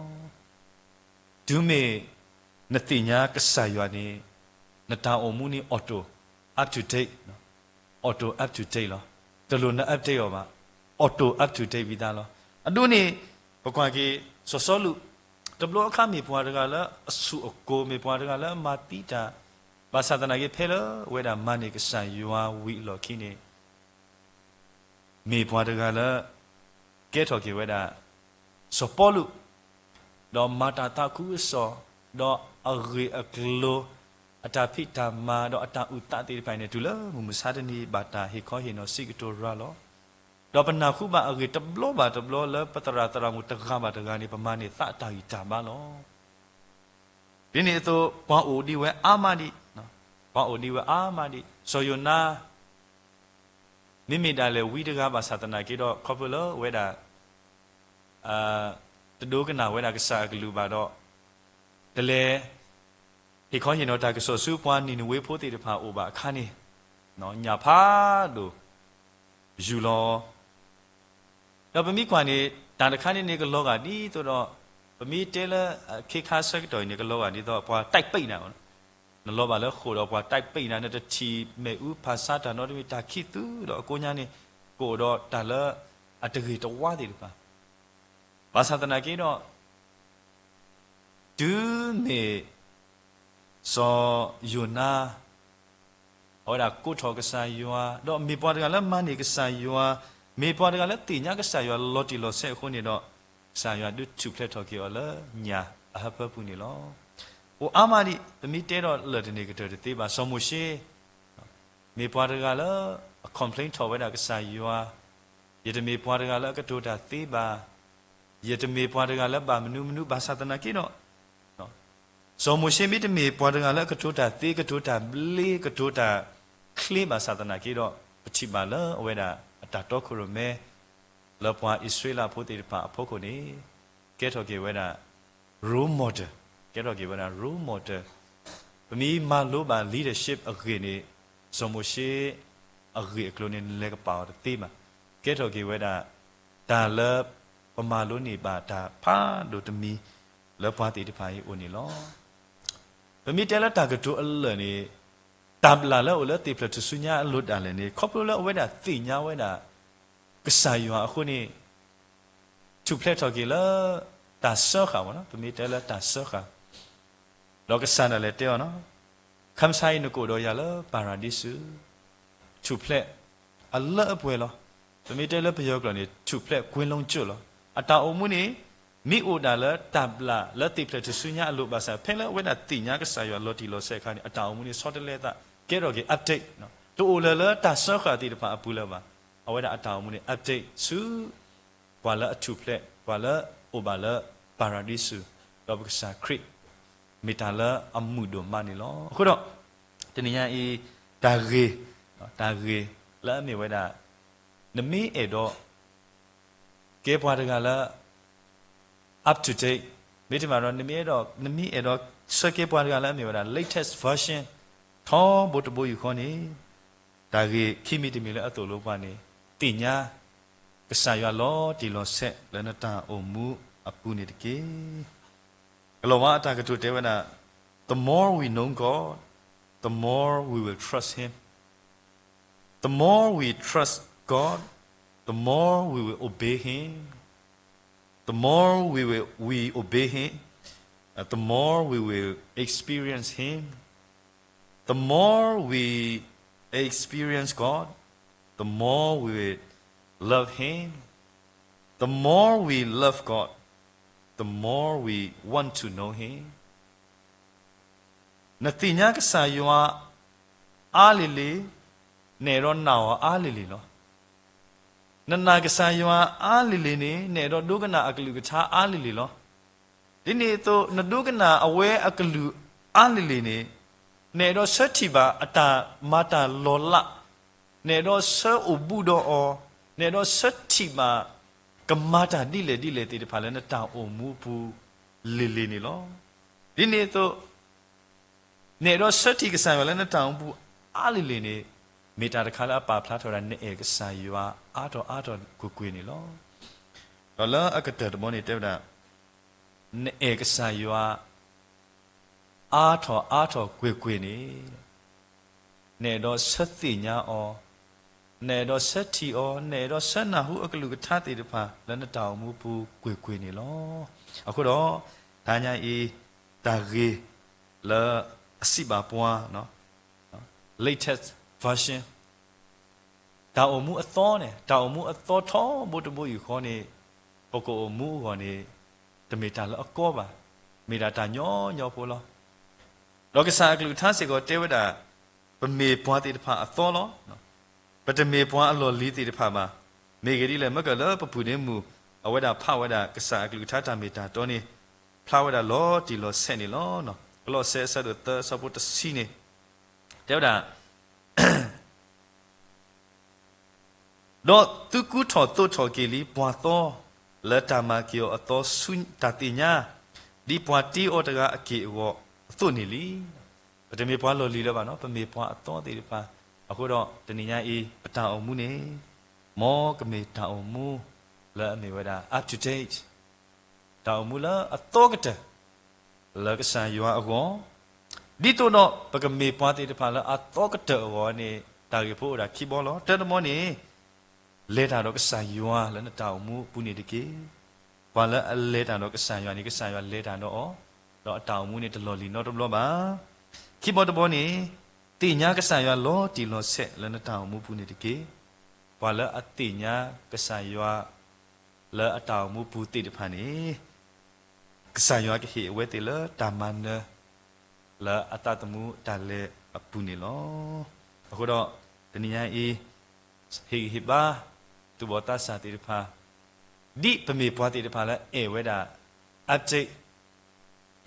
တုၤမ့ၢ်နသ့ၣ်ညါကစၢ်ယွၤန့ၣ် နတၢ်အိၣ်မူန့ၣ် auto up to date, auto up to date လီၤ. တလိၣ်န update အီၤဘၣ်, auto up to date ဝံၤသးလီၤ. အဒိန့ၣ် ပကွၢ်က့ၤ စီၤစီလူး တဘျီအခါမ့ၢ်ပှၤတဂၤလၢအဆူၣ်အကိၤ, မ့ၢ်ပှၤတဂၤလၢအမၤသံတၢ်, ဘၣ်ဆၣ်သနာ်က့ ဖဲလၢအဝဲဒၣ်မၤန့ၢ်ကစၢ်ယွၤဝံၤအလီၢ်ခံန့ၣ် မ့ၢ်ပှၤတဂၤလၢ ကဲထီၣ်က့ၤဝဲဒၣ် စီၤပီလူး, ဒီးမၤတၢ်သးခုကစီၣ်, ဒီးအဂ့ၢ်အကျိၤ, အတၢ်ဖံးတၢ်မၤ, ဒီးအတၢ်အုၣ်သးသ့ၣ်တဖၣ်အံၤန့ၣ် တုၤလၢမုၢ်မဆါတနံၤ ဘၣ်တၢ်ဟ့ၣ်ခီဟ့ၣ်နီၤစံးကတိၤရၤလီၤ. ဒီးပနၢ်ဟူဘၣ်အဂ့ၢ်တဘျီဘၣ်တဘျီလၢပသရၣ်သရၣ်မုၣ်တဂၤဘၣ်တဂၤန့ၣ် ပမၤန့ၢ်သးအတၢ်ဂံၢ်တၢ်ဘါလီၤ. ဒ်န့ၣ်အသိး ပှၤအိၣ်ဒံးဝဲအါမးဒံး, ပှၤအိၣ်ဒံးဝဲအါမးဒံး. စီၤယိၤနါ မ့မ့ၢ်ဒၣ်လဲာ်ဝံတဂၤဘၣ်ဆၣ်သနာ်က့ဒီး ခီဖျိလၢအဝဲဒၣ် တဒိကနၣ်ဝဲဒၣ်ကစၢ်အကလုၢ်ဘၣ်ဒီး တလဲၤ ဟ့ၣ်ခီဟ့ၣ်နီၤတၢ်ကစီၣ်ဆူပှၤနံၤနဝ့ဖိသ့ၣ်တဖၣ်အအိၣ်ဘၣ်အခါန့ၣ်, ညၣ်ဖးဒိၣ် ယူၢ်လီၤ ဒီးပမ့ၢ်ကွၢ်န့ၣ် တၢ်တခါန့ၣ်န့ၣ် ကလီၤဂာ်ဒ်သိးဒီး ပမ့ၢ်တဲလၢအခ့ခါဆၢကတီၢ်အံၤန့ၣ် ကလီၤဂာ်ဒ်သိးပှၤ တိုက်ပိတ် နၤ, နလီၤဘၣ်လၢဃိာ်ဒီးပှၤ တိုက်ပိတ် နၤ, နတထံၣ်မ့ၣ်အူဖးဆါတၢ်နီတမံၤ တၢ်ခံးသူဒီးအကိးညါန့ၣ် ကအိၣ်ဒီးတၢ်လၢအတဂ့ၤတဝါသ့ၣ်တဖၣ် ဘၣ်ဆၣ်သနာ်က့ဒီး တုၤမ့ၢ် စီၤယိၤနါ အဝဲဒၣ်ကိးထီၣ်ကစၢ်ယွၤ ဒီးမ့ၢ်ပှၤတဂၤလၢမၤန့ၢ်ကစၢ်ယွၤ, မ့ၢ်ပှၤတဂၤလၢသ့ၣ်ညါကစၢ်ယွၤလီၤတံၢ်လီၤဆဲးအဃိန့ၣ်ဒီး ကစၢ်ယွၤဒုးထူၣ်ဖျဲးထီၣ်က့ၤအီၤလၢညၣ်အဟၢဖၢပူၤန့ၣ်လီၤ. အိၣ်အါမးဒံး ပမ့ၢ်တဲဒီးလၢာ်တန့ၢ်ကတၢၢ်တသ့ဘၣ်. စီၤမိၤၡ့ မ့ၢ်ပှၤတဂၤလၢအ complain ထီၣ်ဝဲဒၣ်ကစၢ်ယွၤ, ယတမ့ၢ်ပှၤတဂၤလၢအကတိၤတၢ်သ့ဘၣ်, ယတမ့ၢ်ပှၤတဂၤလၢဘၣ်မနုၤမနုၤဘၣ်ဆၣ်သနာ်က့ဒီး စီၤမိၤၡ့မ့တမ့ၢ်ပှၤတဂၤလၢအကတိၤတၢ်သ့, ကတိၤတၢ်ဘျ့, ကတိၤတၢ်ချ့ဘၣ်ဆၣ်သနာ်က့ဒီး ပထံၣ်ဘၣ်လၢအဝဲဒၣ်အတၢ်တီခိၣ်ရိၣ်မဲ လၢပှၤအံၣ်စရ့လးဖိသ့ၣ်တဖၣ်အဖီခိၣ်န့ၣ် ကဲထီၣ်က့ၤဝဲဒၣ် role model, ကဲထီၣ်က့ၤဝဲဒၣ် role model. ပမ့ၢ်မၤလိဘၣ် leadership အဂ့ၢ်န့ၣ် စီၤမိၤၡ့အဂ့ၢ်အကျိၤန့ၣ် နလဲၤကပာ်အီၤတသ့ဘၣ်. ကဲထီၣ်က့ၤဝဲဒၣ် တၢ်လၢပမၤလိန့ၢ်ဘၣ်တၢ်ဖးဒိၣ်တမံၤ လၢပှၤသ့ၣ်တဖၣ်အံၤအအိၣ်န့ၣ်လီၤ. ပမ့ၢ်တဲလၢတၢ်ကတိၤအလၢာ်န့ၣ် တၢ်ဘျၣ်လၢအအိၣ်လၢသ့ၣ်ဖျၢၣ်ထူၣ်စုညါအလိၤဒၣ်လဲာ်န့ၣ် ခီဖျိလၢအဝဲဒၣ်သ့ၣ်ညါဝဲဒၣ် ကစၢ်ယွၤအဃိန့ၣ် ထူၣ်ဖျဲးထီၣ်က့ၤလၢ တၢ်စၢဃာ်ဝဲ, ပမ့ၢ်တဲလၢတၢ်စၢဃာ်, ဒီးကစၢ်ဒၣ်လဲာ်တဲအီၤ, ခါဆါအံၤနကအိၣ်ဒီးယၤလၢပၤရၤဒံစူၤ, ထူၣ်ဖျဲးအလၢအပှဲၤလီၤ. ပမ့ၢ်တဲလၢပယီၤကျိာ်န့ၣ် ထူၣ်ဖျဲးကွ့လုံးကၠိၣ်လီၤ. အတၢ်အိၣ်မူန့ၣ် မ့ၢ်အိၣ်ဒၣ်လၢတၢ်ဘျၣ်လၢသ့ၣ်ဖျၢၣ်ထူၣ်စုညါအလိၤဘၣ်ဆၣ် ဖဲလၢအဝဲဒၣ်သ့ၣ်ညါကစၢ်ယွၤလီၤတံၢ်လီၤဆဲးအခါန့ၣ် အတၢ်အိၣ်မူန့ၣ်ဆီတလဲသး ကဲထီၣ်က့ၤ update, တအိၣ်လၢၤလၢတၢ်စၢဃာ်သ့ၣ်တဖၣ်အပူၤလၢၤဘၣ်. အဝဲဒၣ်အတၢ်အိၣ်မူန့ၣ် update ဆူ ပှၤလၢအထူၣ်ဖျဲး ပှၤလၢအအိၣ်ဘၣ်လၢပၤရၤဒံစူၤ ဒီးပကစၢ်ခရံာ် မ့ၢ်တၢ်လၢအမုာ်ဒိၣ်မးန့ၣ်လီၤ. အဃိဒီး တနံၤညါအံၤ တၢ်ဂ့ၤ, တၢ်ဂ့ၤလၢအမ့ၢ်ဝဲဒၣ် နမ့ၢ်အဲၣ်ဒိး ကဲပှၤတဂၤလၢ up to date, မ့တမ့ၢ်ဒီး နမ့ၢ်အဲၣ်ဒိး နမ့ၢ်အဲၣ်ဒိးဆၢက့ၤပှၤတဂၤလၢအမ့ၢ်ဝဲဒၣ် latest version ထီဘိတဘိယူၢ်ဃီန့ၣ် တၢ်ဂ့ၢ်ခံမံၤတမံၤလၢအသိၣ်လိပှၤန့ၣ် သ့ၣ်ညါ ကစၢ်ယွၤလီၤတံၢ်လီၤဆဲးလၢနတၢ်အိၣ်မူအပူၤန့ၣ်တက့ၢ်. ကလီၤဝါအတၢ်ကတိၤတဲဝဲဒၣ်, the more we know God, the more we will trust Him. The more we trust God, the more we will obey Him. The more we will, we obey Him, the more we will experience Him, the more we experience God, the more we love Him, the more we love God, the more we want to know Him. နသ့ၣ်ညါကစၢ်ယွၤအါလံၤလံၤ, နအဲၣ်ဒိးနာ်အီၤအါလံၤလံၤလီၤ. နနာ်ကစၢ်ယွၤအါလံၤလံၤန့ၣ် နအဲၣ်ဒိးဒိကနၣ်အကလုၢ်ကထါအါလံၤလံၤလီၤ. ဒ်န့ၣ်အသိး နဒိကနၣ်အဝဲအကလုၢ်အါလံၤလံၤန့ၣ်, နအဲၣ်ဒိးဆၢထံၣ်ဘၣ်အတၢ်မၤတၢ်လီၤလး, နအဲၣ်ဒိးဆၢအိၣ်ဘူးဒီးအီၤ, နအဲၣ်ဒိးဆၢထံၣ်ဘၣ် ကမၤတၢ်ဒ်လဲၣ်ဒ်လဲၣ်သ့ၣ်တဖၣ်လၢနတၢ်အိၣ်မူအပူၤလံၤလံၤန့ၣ်လီၤ. ဒ်န့ၣ်အသိး နအဲၣ်ဒိးဆၢထံၣ်ကစၢ်ယွၤလၢနတၢ်အိၣ်မူအါလံၤလံၤန့ၣ်, မ့ၢ်တၢ်တခါလၢအပာ်ဖျါထီၣ်ဝဲဒၣ် နအဲၣ်ကစၢ်ယွၤအါထီၣ်အါထီၣ်ကွ့ၢ်ကွ့ၢ်န့ၣ်လီၤ. ဒီးလၢအကတၢၢ်တဘီန့ၣ်တဲဝဲဒၣ်, နအဲၣ်ကစၢ်ယွၤအါထီၣ်အါထီၣ်ကွ့ၢ်ကွ့ၢ်န့ၣ်, နအဲၣ်ဒိးဆၢသ့ၣ်ညါအီၤ, နအဲၣ်ဒိးဆၢထံၣ်အီၤ, နအဲၣ်ဒိးဆၢနၢ်ဟူအကလုၢ်ကထါသ့ၣ်တဖၣ်လၢနတၢ်အိၣ်မူပူၤကွ့ၢ်ကွ့ၢ်န့ၣ်လီၤ. အဃိဒီး တဟါညါအံၤ တၢ်ဂ့ၢ်လၢအစံးဘၣ်ပှၤ latest version, တၢ်အိၣ်မူအသီန့ၣ်, တၢ်အိၣ်မူအသီထီဘိတဘိယူၢ်ဃီန့ၣ်, ပကအိၣ်မူအဂီၢ်န့ၣ် တမ့ၢ်တၢ်လၢအကီဘၣ်, မ့ၢ်ဒၣ်တၢ်ညီညီဖိလီၤ. ဒီးကစၢ်အကလုၢ်ကထါစ့ၢ်ကီးတဲဝဲဒၣ်, ပမ့ၢ်ပှၤသ့ၣ်တဖၣ်အသီလီၤ. ပတမ့ၢ်ပှၤအလီၢ်လံၤသ့ၣ်တဖၣ်ဘၣ်. မ့ၢ်ဂ့ၤဒ်လဲၣ်, မ့ၢ်ကလၢပပုၢ်န့ၣ်မုၢ် အဝဲဒၣ်ဖးဝဲဒၣ်ကစၢ်အကလုၢ်ကထါတၢ်မ့ၢ်တၢ်တီန့ၣ်, ဖျါဝဲဒၣ်လီၤတံၢ်လီၤဆဲးန့ၣ်လီၤ. ကလီးစဲအဆၢဒိၣ်သၢအဆၢဖိတဆံန့ၣ် တဲဝဲဒၣ် ဒီးသုကူထီၣ်သိးထီၣ်က့ၤလံပှၤသီ, လၢတၢ်မၤက့ၤအီၤအသီဆူတၢ်သ့ၣ်ညါ, ဒ်ပှၤတ့အီၤတဂၤအက့ၢ်အဂီၤအသိးန့ၣ်လံ. ပတမ့ၢ်ပှၤလီၢ်လံၤလၢၤဘၣ်နီၤ, ပမ့ၢ်ပှၤအသီသ့ၣ်တဖၣ်. အဃိဒီးတနံၤညါအံၤ ပတၢ်အိၣ်မူန့ၣ်, မ်ကမ့ၢ်တၢ်အိၣ်မူလၢအမ့ၢ်ဝဲဒၣ် up to date, တၢ်အိၣ်မူလၢအသီကတၢၢ် လၢကစၢ်ယွၤအဂီၢ်, ဒ်သိးဒီးပကမ့ၢ်ပှၤသ့ၣ်တဖၣ်လၢအသီကတၢၢ်အဂီၢ်န့ၣ်, တၢ်ဂ့ၢ်ဖိအိၣ်ဒၣ်ခံဘီလီၤ. တၢတဘီန့ၣ်, လဲၤတၢ်ဒီးကစၢ်ယွၤလၢနတၢ်အိၣ်မူအပူၤန့ၣ်တက့ၢ်. ပှၤလၢအလဲၤတၢ်ဒီးကစၢ်ယွၤန့ၣ် ကစၢ်ယွၤလဲၤတၢ်ဒီးအီၤ, ဒီးအတၢ်အိၣ်မူန့ၣ်တလီၢ်လံၤနီတဘျီဘၣ်. ခံဘီတဘီန့ၣ်, သ့ၣ်ညါကစၢ်ယွၤလီၤတံၢ်လီၤဆဲးလၢနတၢ်အိၣ်မူပူၤန့ၣ်တက့ၢ်. ပှၤလၢအသ့ၣ်ညါကစၢ်ယွၤ လၢအတၢ်အိၣ်မူပူၤသ့ၣ်တဖၣ်န့ၣ်, ကစၢ်ယွၤကဟ့ၣ်အဝဲသ့ၣ်လၢတၢ်မၤနၢၤ လၢအသးသမူတၢ်လဲၤအပူၤန့ၣ်လီၤ. အဃိဒီး တနံၤညါအံၤ, ဟ့ၣ်ဂံၢ်ဟ့ၣ်ဘါ သူၣ်ဘီၣ်သးစၢ်သ့ၣ်တဖၣ်, ဒ်ပမ့ၢ်ပှၤသ့ၣ်တဖၣ်လၢအဲၣ်ဝဲဒၣ် update,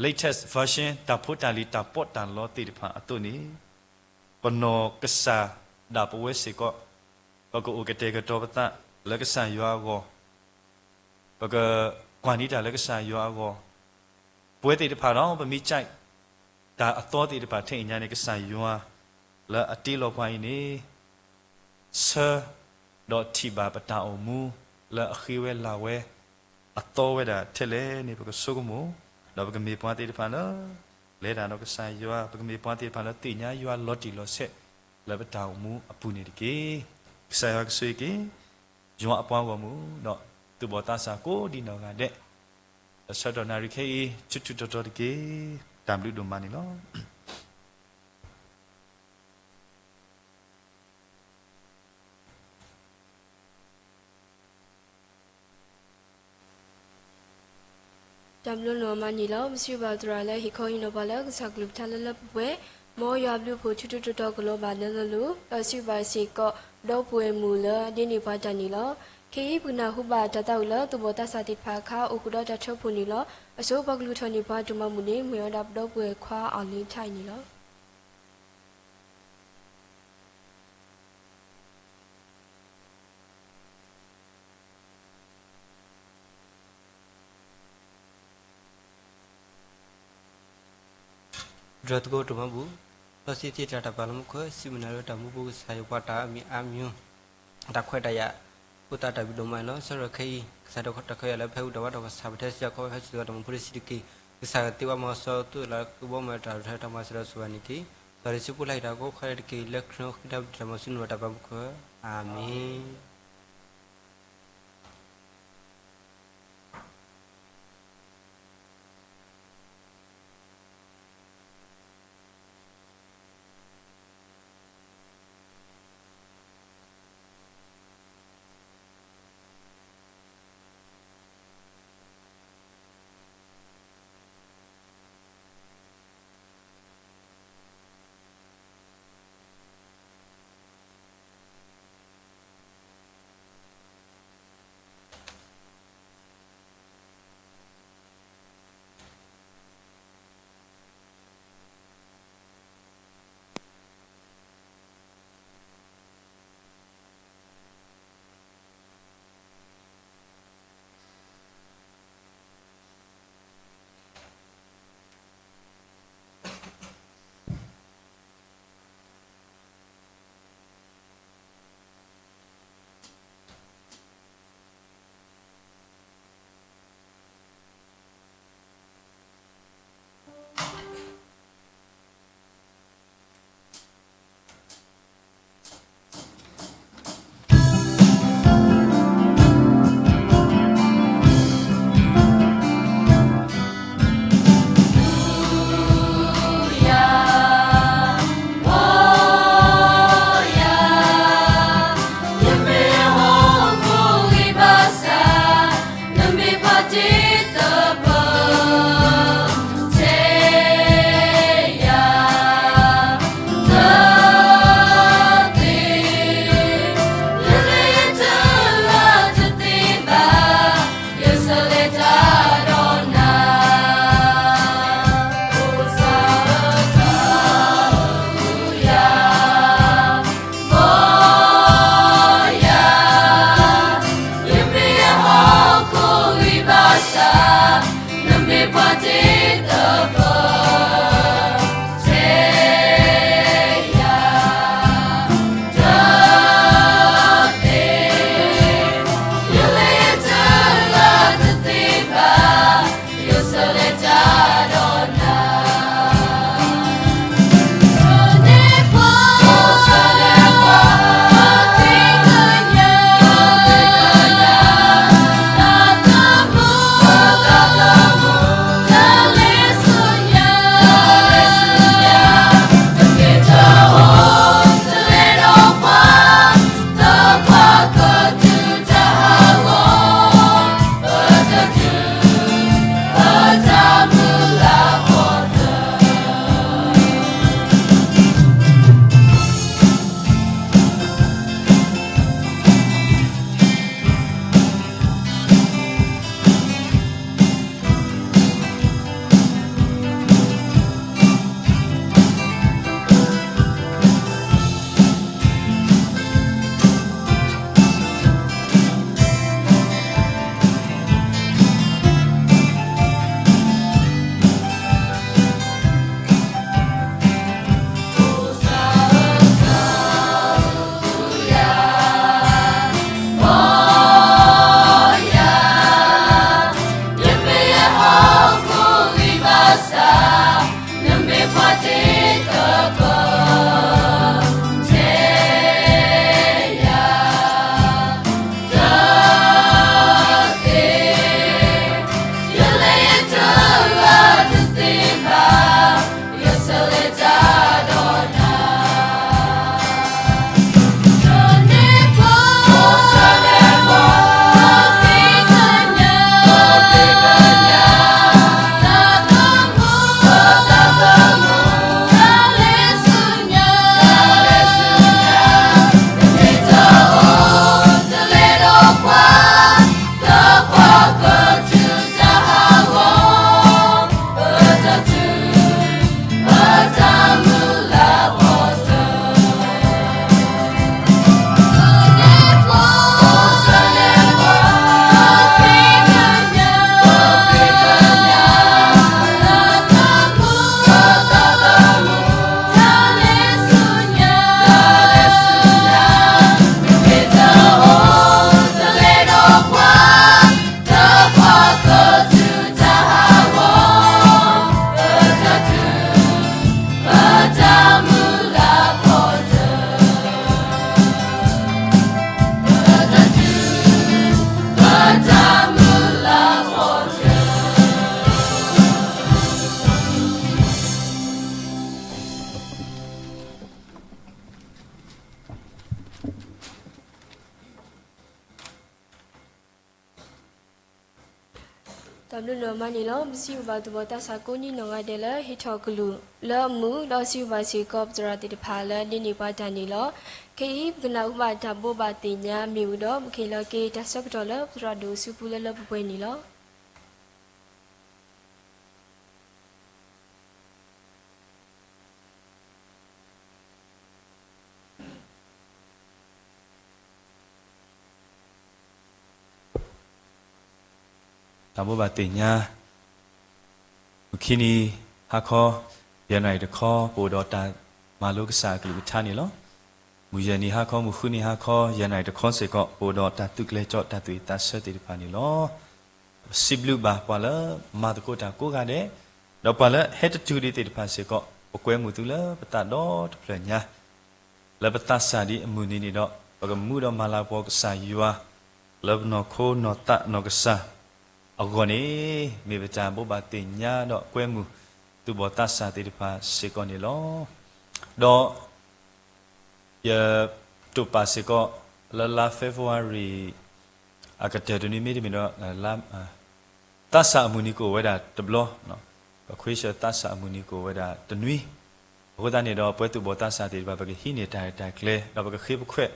latest version တၢ်ဖိတၢ်လံၤတၢ်ပီးတၢ်လီသ့ၣ်တဖၣ်အသိးန့ၣ်, ပနီၢ်ကစၢ်ဒၣ်ပဝဲစ့ၢ်ကီး, ပကအိၣ်ကတဲာ်ကတီၤပသးလၢကစၢ်ယွၤအဂီၢ်, ပကကွၢ်န့ၢ်တၢ်လၢကစၢ်ယွၤအဂီၢ်, ပဝဲသ့ၣ်တဖၣ်ဒီး ပမ့ၢ်ကၠဲး တၢ်အသီသ့ၣ်တဖၣ်ထဲအံၤညါန့ၣ် ကစၢ်ယွၤလၢအတ့လီၤပှၤအံၤန့ၣ် ဆၢ, ဒီးထံၣ်ဘၣ်ပတၢ်အိၣ်မူ လၢအဃ့ဝဲလၤဝဲ အသီဝဲဒၣ်ထဲလဲၣ်န့ၣ် ပကဆိကမိၣ်, ဒီးပကမ့ၢ်ပှၤသ့ၣ်တဖၣ်လၢ လဲၤတၢ်ဒီးကစၢ်ယွၤ, ပကမ့ၢ်ပှၤသ့ၣ်တဖၣ်လၢသ့ၣ်ညါယွၤလီၤတံၢ်လီၤဆဲး လၢပတၢ်အိၣ်မူအပူၤန့ၣ်တက့ၢ်. ကစၢ်ယွၤကဆိၣ်ဂ့ၤက့ၤ ယွၤအပှၤဂီၢ်မုၢ် ဒီးသူၣ်ဘီၣ်သးစၢ်ကိးဒံနီၢ်ဂၤဒဲး, ဒီးဆၢကတီၢ်နၣ်ရံၣ်ခဲအံၤ ထူးထူးတီၤတီၤတက့ၢ်. တၢ်ဘျုးဒိၣ်မးန့ၣ်လီၤ. တၢ်ဘျုးဒိၣ်မးန့ၣ်လီၤ. ပစံးဘျုးသရၣ်လၢဟ့ၣ်ခီဟ့ၣ်နီၤပှၤလၢကစၢ်ကလုၢ်ကထါလၢလၢပှဲၤပှဲၤ, မ်ယွၤအဘျုးအဖှိၣ်ထူးထူးတီၤတီၤကလီၤဘၣ်လၢလၢလိၤ, ဒီးစံးဘျုးစ့ၢ်ကီး ဒီပုၢ်ဝဲၢ်မုၣ်လၢအဒ့န့ၢ်ပှၤတၢ်န့ၣ်လီၤ. ခဲအံၤပကနၢ်ဟူဘၣ်တၢ်သးဝံၣ်လၢသူၣ်ဘီၣ်သးစၢ်သ့ၣ်တဖၣ်အခါ အိၣ်ဃုာ်ဒီးတၢ်ထၢဖှိၣ်န့ၣ်လီၤ. အဆိပှၤကလုၢ်ထီၣ်န့ၢ်ပှၤဒိၣ်မးမုၢ်န့ၣ် မ့ၢ်ဝဲဒၣ်ပဒီပုၢ်ဝဲၢ်ခွါအီၤလ့ထါအံၤန့ၣ်လီၤ. ဒြၢသကိးတမၤဘူၣ်, လီၤဆံသ့တၢ်တၢ်ပာ်လီၤမူခွဲး စံးမုၢ်နၤလၢတၢ်မူပူၤ ကစၢ်ယွၤပှၤတၢ်အါမံၤအါမံၤ, တၢ်ခွဲးတၢ်ယာ်, အိၣ်သးတၢ်ဘျုးဒိၣ်မးန့ၣ်လီၤ. ဆၢထၢၣ်ခဲအံၤ ကစၢ်တၢ်ခွဲးတၢ်ယာ်လၢဖဲအူဒၣ်ဝါဒီးကစၢ်ပထဲစံးအခီဖဲစံးတၢ်မူဖိတဆံးတက့ၢ်. ကစၢ်ကသ့ဝဲမီၤစီၤသိလၢကဘီမုၢ်တၢ်ရဲၣ်တၢ်မၤစၢၤဒီးဆိၣ်ဂ့ၤန့ၣ်တက့ၢ်. စီၤဒၤစံးဖိလၢဟ့ၣ်တၢ်ကီခါတက့ၢ် လၢခရံာ်အဃိတၢ်ဘျုးတၢ်မၤဆူနုာ်ဘၣ်တၢ်ပာ်မူခွဲး, အၤမ့ၣ်. ဘျုးနီၢ်မးန့ၣ်လီၤ. ပစံးဘျုးဘၣ်သူၣ်ဘီၣ်သးစၢ်ကိးဒံနီၢ်ဂၤဒဲးလၢဟ့ၣ်ထီၣ်ကလုၢ်လၢအမုာ်, ဒီးစံးဘျုးဘၣ်စ့ၢ်ကီးပသရၣ်သ့ၣ်တဖၣ်လၢဒိးန့ၢ်ပှၤတၢ်န့ၣ်လီၤ. ခဲအံၤ ပကနၢ်ဟူဘၣ်တၢ်ဘိးဘၣ်သ့ၣ်ညါမ့ၢ်ဝံၤဒီး ပကဟ့ၣ်လီၤက့ၤတၢ်ဆၢကတီၢ်လၢပသရၣ်ဒိၣ်အစုပူၤလၢလၢပှဲၤပှဲၤန့ၣ်လီၤ. တၢ်ဘိးဘၣ်သ့ၣ်ညါ, မုၢ်ခံနံၤဟါခီ ယဲၢ်နၣ်ရံၣ်တခီ ပအိၣ်ဒီးတၢ်မၤလိကစၢ်အကလုၢ်ကထါန့ၣ်လီၤ. မုၢ်ယဲၢ်နံၤဟါခီ မုၢ်ဃုနံၤဟါခီ ယဲၢ်နၣ်ရံၣ်တခီစ့ၢ်ကီး ပအိၣ်ဒီးတၢ်သုးကျဲၤကၠီၣ်တၢ်သူၣ်ဝံၣ်သးဆၢသ့ၣ်တဖၣ်န့ၣ်လီၤ. ပစံးဘျုးဘၣ်ပှၤလၢမၤသကိးတၢ်ကိးဂၤဒဲး, ဒီးပှၤလၢဟဲတတုၤဒံးသ့ၣ်တဖၣ်စ့ၢ်ကီး ပကွဲမုာ်သုလၢပသးဒီတဖျၢၣ်ညါ လၢပသးစၢ်ဒ်အမုၢ်နံၤန့ၣ်ဒီး ပကမူဒီးမၤလၤကပီၤကစၢ်ယွၤ လၢပနီၢ်ခိနီၢ်သးနီၢ်ကစၢ်အဂီၢ်န့ၣ် မ့ၢ်ပတၢ်ဘိးဘၣ်သ့ၣ်ညါဒီးကွဲမုာ်သူၣ်ဘီၣ်သးစၢ်သ့ၣ်တဖၣ်စ့ၢ်ကီးန့ၣ်လီၤ. ဒီး ယတိာ်ပာ်စ့ၢ်ကီး လၢလါ February အကတၢၢ်တနွံမ့တမ့ၢ်ဒီး လါ သးစၢ်အမုၢ်နံၤကအိၣ်ဝဲဒၣ်တဘျီ, ပခွ့ဆၢသးစၢ်အမုၢ်နံၤကအိၣ်ဝဲဒၣ်တနွံ, အဃိသတးန့ၣ်ဒီး ပဝဲသူၣ်ဘီၣ်သးစၢ်သ့ၣ်တဖၣ် ပကဟံးန့ၢ်တၢ်ရဲၣ်တၢ်ကျဲၤ ဒီးပကဃ့ပခွဲး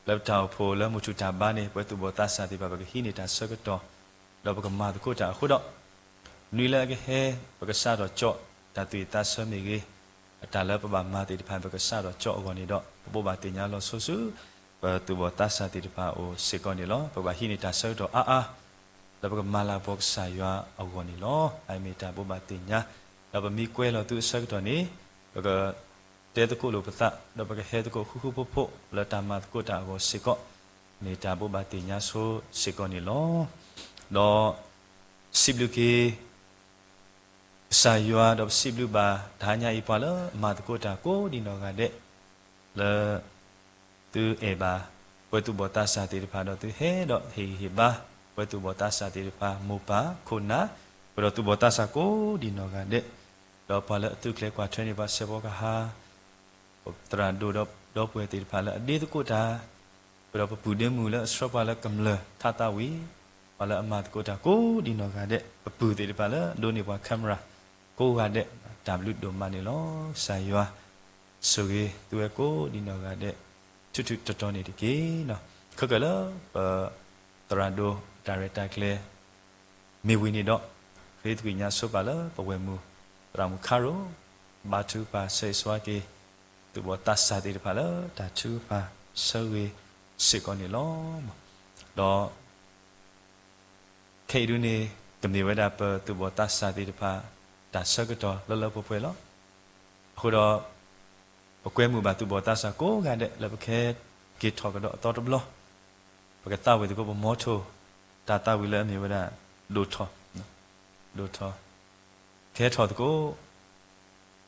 လၢပတၢ်အိၣ်ဖှိၣ်လၢမုၢ်ထူၣ်တၢ်ဘါန့ၣ် ပဝဲသူၣ်ဘီၣ်သးစၢ်သ့ၣ်တဖၣ် ပကဟံးန့ၢ်တၢ်ဆၢကတီၢ် ဒီးပကမၤသကိးတၢ်အဃိဒီး နွံလၢအကဟဲ ပကစးထီၣ်ကၠီၣ်တၢ်သူၣ်ဝံၣ်သးဆၢမ့ၢ်ဂ့ၤ, အတၢ်လၢပဘၣ်မၤသ့ၣ်တဖၣ် ပကစးထီၣ်ကၠီၣ်အဂီၢ်န့ၣ်ဒီး ပဘိးဘၣ်သ့ၣ်ညါလီၤဆိဆူ ပသူၣ်ဘီၣ်သးစၢ်သ့ၣ်တဖၣ်အအိၣ်စ့ၢ်ကီးန့ၣ်လီၤ. ပကဘၣ်ဟံးန့ၢ်တၢ်ဆၢကတီၢ်အါအါ လၢပကမၤလၤကပီၤကစၢ်ယွၤအဂီၢ်န့ၣ်လီၤ. အအံၤမ့ၢ်တၢ်ဘိးဘၣ်သ့ၣ်ညါ, ဒီးပမ့ၢ်ကွဲးလီၤသုအဆၢကတီၢ်န့ၣ် ပက တဲသကိးလိာ်ပသး ဒီးပကဟဲသကိးဃူဃူဖိးဖိး လၢတၢ်မၤသကိးတၢ်အဂီၢ်စ့ၢ်ကီး မ့ၢ်တၢ်ဘိးဘၣ်သ့ၣ်ညါဆိစ့ၢ်ကီးန့ၣ်လီၤ. ဒီး စံးဘျုးက့ၤ ကစၢ်ယွၤ ဒီးပစံးဘျုးဘၣ်တဟါညါအံၤ ပှၤလၢအမၤသကိးတၢ်ကိးဒံနီၢ်ဂၤဒဲး လၢ သုအဲၣ်ဘၣ် ပဝဲသူၣ်ဘီၣ်သးစၢ်သ့ၣ်တဖၣ် ဒီးသုဟဲဒီးဟ့ၣ်ဂံၢ်ဟ့ၣ်ဘါ ပဝဲသူၣ်ဘီၣ်သးစၢ်သ့ၣ်တဖၣ် မိၢ်ပၢ်ခိၣ်နၢ် ပဒီးသူၣ်ဘီၣ်သးစၢ်ကိးဒံနီၢ်ဂၤဒဲး, ဒီးပှၤလၢအသုးကျဲၤကွၢ်ထွဲန့ၢ်ပှၤဆဲးဖီကဟၣ် ပသရၣ်ဒိၣ်ဒီးဒီပုၢ်ဝဲၢ်သ့ၣ်တဖၣ်လၢအဒ့သကိးတၢ်, ပဒီးပပုၢ်ဒ့မုၣ်လၢအဆှၢပှၤလၢကမျၢၢ်ထးသးဝံၣ်, ပှၤလၢအမၤသကိးတၢ်ကိးဒံနီၢ်ဂၤဒဲး, ပပုၢ်သ့ၣ်တဖၣ်လၢအဒိးန့ၢ်ပှၤ camera ကိးဂၤဒဲး, တၢ်ဘျုးဒိၣ်မးန့ၣ်လီၤ. ကစၢ်ယွၤ ဆိၣ်ဂ့ၤသုဝဲကိးဒံနီၢ်ဂၤဒဲး ထူထူတီတီန့ၣ်တက့ၢ်. ခဲကၢၢ်လၢပ သရၣ်ဒိၣ်တၢ်ရဲၣ်တၢ်ကျဲၤ မ့ၢ်ဝံၤန့ၣ်ဒီး ဃ့သကွံာ်ညါဆိပာ်လၢပဝဲၢ်မုၣ် သရၣ်မုၣ်ခါရိၣ် ဘါထုကဖၣ်ဆၢဂ့ၤဆၢဝါက့ၤ သူၣ်ဘီၣ်သးစၢ်သ့ၣ်တဖၣ်လၢတၢ်ထုကဖၣ်ဆၢဂ့ၤစ့ၢ်ကီးန့ၣ်လီၤ. ဒီး ခဲအံၤဒုန့ၣ် ကမ့ၢ်ဝဲဒၣ်ပသူၣ်ဘီၣ်သးစၢ်သ့ၣ်တဖၣ် တၢ်ဆၢကတီၢ်လၢလၢပှဲၤပှဲၤလီၤ. အဃိဒီး ပကွဲမုာ်ဘၣ်သူၣ်ဘီၣ်သးစၢ်ကိးဂၤဒဲး လၢပကဟဲက့ၤထီၣ်ကဒီးအသီတဘျီ, ပကသးဝံၣ်သကိးပမီထိၣ် တၢ်သးဝံၣ်လၢအမ့ၢ်ဝဲဒၣ် ဒိၣ်ထီၣ်, ဒိၣ်ထီၣ်, ကဟဲထီၣ်သကိး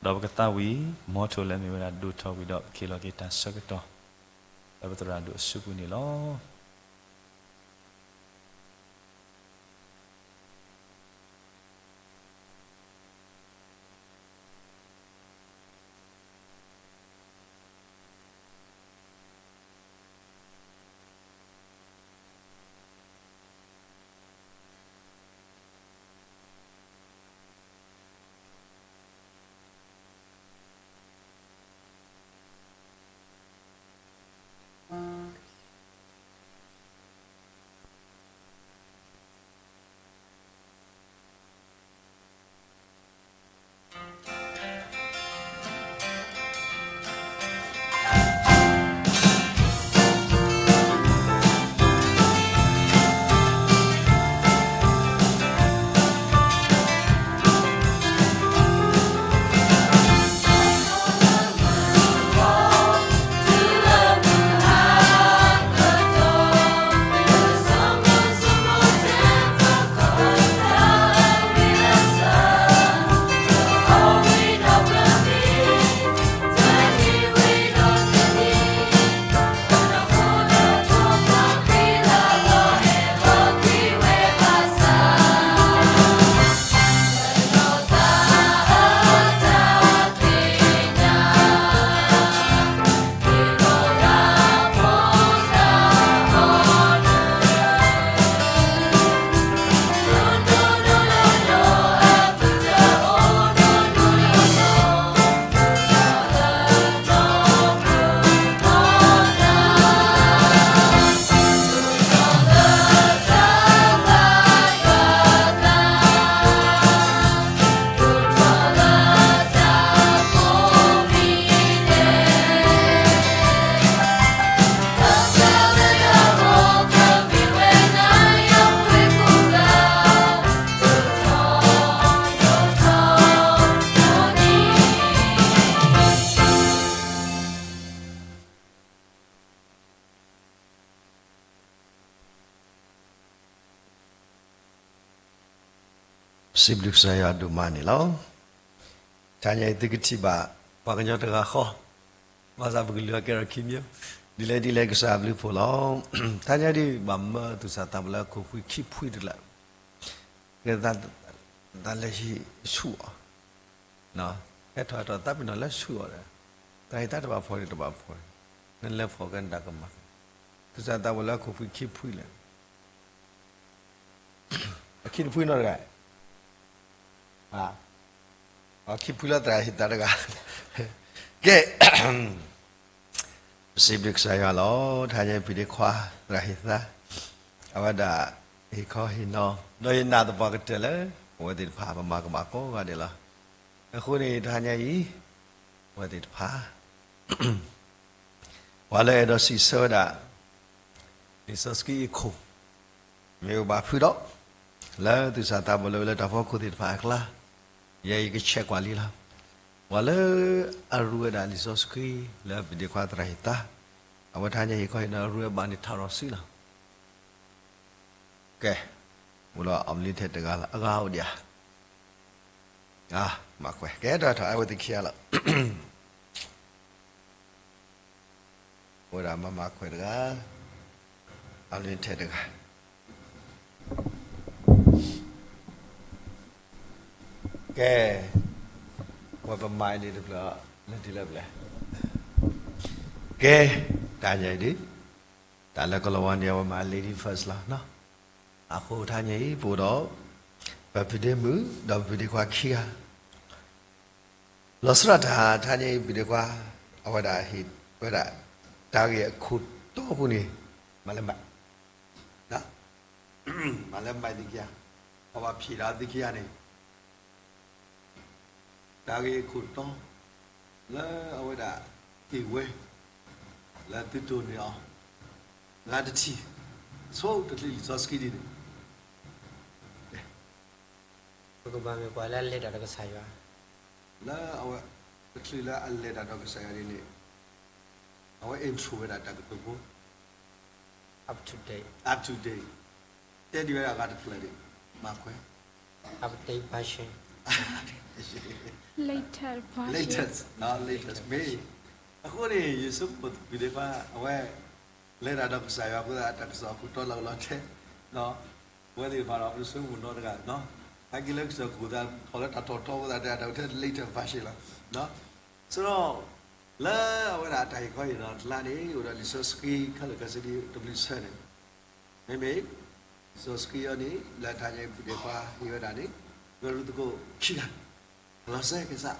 ဒီးပကသးဝံၣ် မီထိၣ်လၢအမ့ၢ်ဝဲဒၣ် ဒိၣ်ထီၣ်ဝံၤဒီး ပကဟ့ၣ်လီၤက့ၤတၢ်ဆၢကတီၢ် လၢပသရၣ်ဒိၣ်အစုပူၤန့ၣ်လီၤ. စံးဘျုးကစၢ်ယွၤဒိၣ်မးန့ၣ်လီၤ. တဟါညါအံၤသုကထံၣ်ဘၣ် ပှၤကညီတဂၤဃီ, ဘၣ်ဆၣ်ပကလုာ်အကဲထီၣ်ခံမံၤ, ဒ်လဲၣ်ဒ်လဲၣ်ကစၢ်အဘျုးအဖှိၣ်လီၤ. တဟါညါဒ်ဘၣ်မၢသုစၢ်သးဘိလၢအခိၣ်ဖှံခံဖှံတလၢာ်, ကဲသးလဲၤဆူၣ်အီၤ ဟဲထီၣ်ဟဲထီၣ်သးပ့ၤနီၣ်လၢဆူၣ်အီၤဒီး, သရၣ်ဟံသါတဘၣ်ဖှီၣ်န့ၣ်တဘၣ်ဖှီၣ်, နလဲၤဖှီၣ်ကဲနတၢ်ကမၣ်, သုစၢ်သးဘိလၢအခိၣ်ဖှံခံဖှံလဲၣ်, အခံတဖှံနီတဂၤ, ခံဖှံလၢသရၣ်ဟံသါတဂၤ, ကဲ ပစံးဘျုးကစၢ်ယွၤလီၤ. တဟါညါအံၤ ဖံးဒ့ခွါ သရၣ်ဟံသါ, အဝဲဒၣ်ဟ့ၣ်ခီဟ့ၣ်နီၤ ဒီးယနာ်သပှၢ်ကတၢၢ်လၢ အဝဲသ့ၣ်တဖၣ် ပမၤကမၣ်ကိးဂၤဒဲးလီၤ. အဃိန့ၣ် တဟါညါအံၤ အဝဲသ့ၣ်တဖၣ် ပှၤလၢအဲၣ်ဒိးစံးဆၢဝဲဒၣ် လံာ်စီဆှံအခိၣ် မ့ၢ်အိၣ်ဘၣ်ဖုးဒီး လၢသုစၢ်သးဘိလၢဝဲလၢတၢ်ဖီခိၣ်သ့ၣ်တဖၣ်အကျါ, ယဲယကဆဲးကွၢ်လံလီၤ. ပှၤလၢအရူဝဲဒၣ်လံာ်စီဆှံလၢဖံးဒ့ခွါသရၣ်ဟံသါ, အဝဲတဟါညါဟ့ၣ်ခီဟ့ၣ်နီၤ အရူဝဲဘၣ်န့ၣ်ထးရီၣ်စုလီၤ. ကဲ, အိၣ်ဒီးအီၣ်မလံထဲတဂၤလီၤ, အဂၤအိၣ်ဒံးဧါ, မၤခွဲး, ကဲထီၣ်ထီၣ်အဝဲသ့ၣ်ခံဂၤလီၤ. အိၣ်ဒၣ်မၤမၤခွဲးတဂၤ, အီၣ်မလံထဲတဂၤ. ကဲ, ဝဲပမၤအံၤန့ၣ်တဖျၢၣ် လၢဒ်လဲၣ်ဘျဲၣ်. ကဲ, တဟါညါအံၤဒ် တၢ်လၢကလီၤဝါန့ၣ် အဝဲမၤ lady first လီၤ. အဃိတဟါညါအံၤ ပအိၣ်ဒီး ပဖံးဒ့မုၣ် ဒီးပဖံးဒ့ခွါခံဂၤ လီၤဆီဒၣ်တၢ် တဟါညါအံၤ ဖံးဒ့ခွါ အဝဲဒၣ်ဟ့ၣ်ဝဲဒၣ် တၢ်ဂ့ၢ်အခိၣ်တီအပူၤန့ၣ် မၤလၢမၤ, မၤလၢမၤသ့ၣ်ခံဂၤ, ပှၤဘၣ်ဖံးဒီးသ့ၣ်ခံဂၤန့ၣ် တၢ်ဂ့ၢ်အခိၣ်တီ လၢအဝဲဒၣ်ဟ့ၣ်ဝဲ လၢသုတိၢ်န့ၢ်အီၤ လၢတထံၣ် ဆိတချုးလံာ်စီဆှံဒ်န့ၣ် ပကဘၣ်မ့ၢ်ပှၤလၢအလဲၤတၢ်ဒီးကစၢ်ယွၤ, လၢအဝဲ တချုးလၢအလဲၤတၢ်ဒီးကစၢ်ယွၤဒ်န့ၣ် အဝဲ intro ဝဲဒၣ်တၢ်ကတိၤဖိ up to date, up to date, တဲဒ်ဝဲဒၣ်အဂၤတဖျၢၣ်န့ၣ် မၤခွဲး, update version, latest version, latest, latest မ့ၢ်, အဃိန့ၣ် ယဆိကမိၣ်သပှၢ်တဖၣ် အဝဲ လဲၤတၢ်ဒီးကစၢ်ယွၤအဃိသတး တၢ်ကစီၣ်အခိၣ်တီလီၤလီၤထဲး, အဝဲသ့ၣ်တဖၣ်ဒီး ပဆိကမိၣ်နီတဂၤ, ဟဲက့ၤလၢကစၢၢ်ခိၣ်သး ထီၣ်လၢတၢ်ထီၣ်ထီအဃိသတး တဲအတၢ်အိၣ်ထဲ latest version လီၤ. ဆိဒီး လၢအဝဲဒၣ်တၢ်ဟ့ၣ်ခီဟ့ၣ်နီၤအကျါန့ၣ် အိၣ်ဒီးလံာ်စီဆှံခဲလၢာ်ခဲဆ့ဒ်တဘျုးဆၢန့ၣ်, မ့မ့ၢ် လံာ်စီဆှံအံၤန့ၣ် လၢတဟါညါအံၤဖံးဒ့ခွါဟ့ၣ်ဝဲဒၣ်န့ၣ် ဝဲရူၤသကိးခံဂၤ, ကလီးစဲကစၢ်,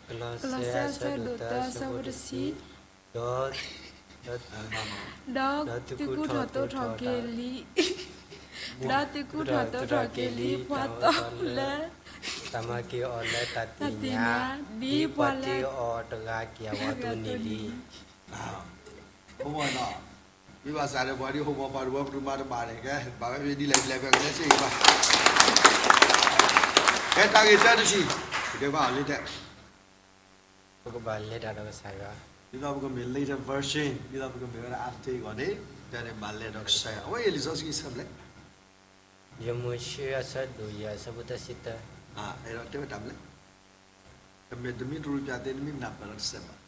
ကလီးစဲအဆၢဒိၣ်သၢအဆၢဖိတဆံ, ဒီး ဒီးသုကူထီၣ်သိးထီၣ်က့ၤလံ, ဒီးသုကူထီၣ်သိးထီၣ်က့ၤလံ ပှၤသီလၢ တၢ်မၤက့ၤအီၤလၢတၢ်သ့ၣ်ညါ, ဒ်ပှၤတ့အီၤတဂၤက့ၤအဂီၢ်အသိးန့ၣ်လံ. မ့ၢ်ဘၣ်စးဒီးပှၤဒ်ဟိၣ်ဘီပှၤတဝၢပတုာ်မၤတဘၣ်န့ၣ် ကဲ ဘၣ်ဝဲဖဲဒ်လဲၣ်ဒ်လဲၣ် ပကလဲၤစ့ၢ်ကီးဘၣ်. ကဲ တၢ်ဂ့ၢ်တၢတထံၣ် ပကဘၣ်လဲၤတၢ်, ပကဘၣ်လဲၤတၢ်ဒီးကစၢ်ယွၤ, ဒ်သိးပကမ့ၢ် later version ဒ်သိးပကမ့ၢ်ဝဲဒၣ် update အဂီၢ်န့ၣ် တၢ်န့ၣ်မၤလဲၤဒီးကစၢ်ယွၤ အဝဲအံၤလံာ်စီဆှံအဆၢမနုၤလဲၣ်. ယမိၤၡ့အဆၢဒိၣ်ယဲၢ်အဆၢဖိသၢဆံတၢ, အဲၣ်ဒိးတဲဝဲတၢ်မနုၤလဲၣ်. တမ့ၢ်တမ့ၢ်တရူးပၠးသ့ တမ့ၢ်နၢ်ပၢၢ်လီၤတစဲးဘၣ်.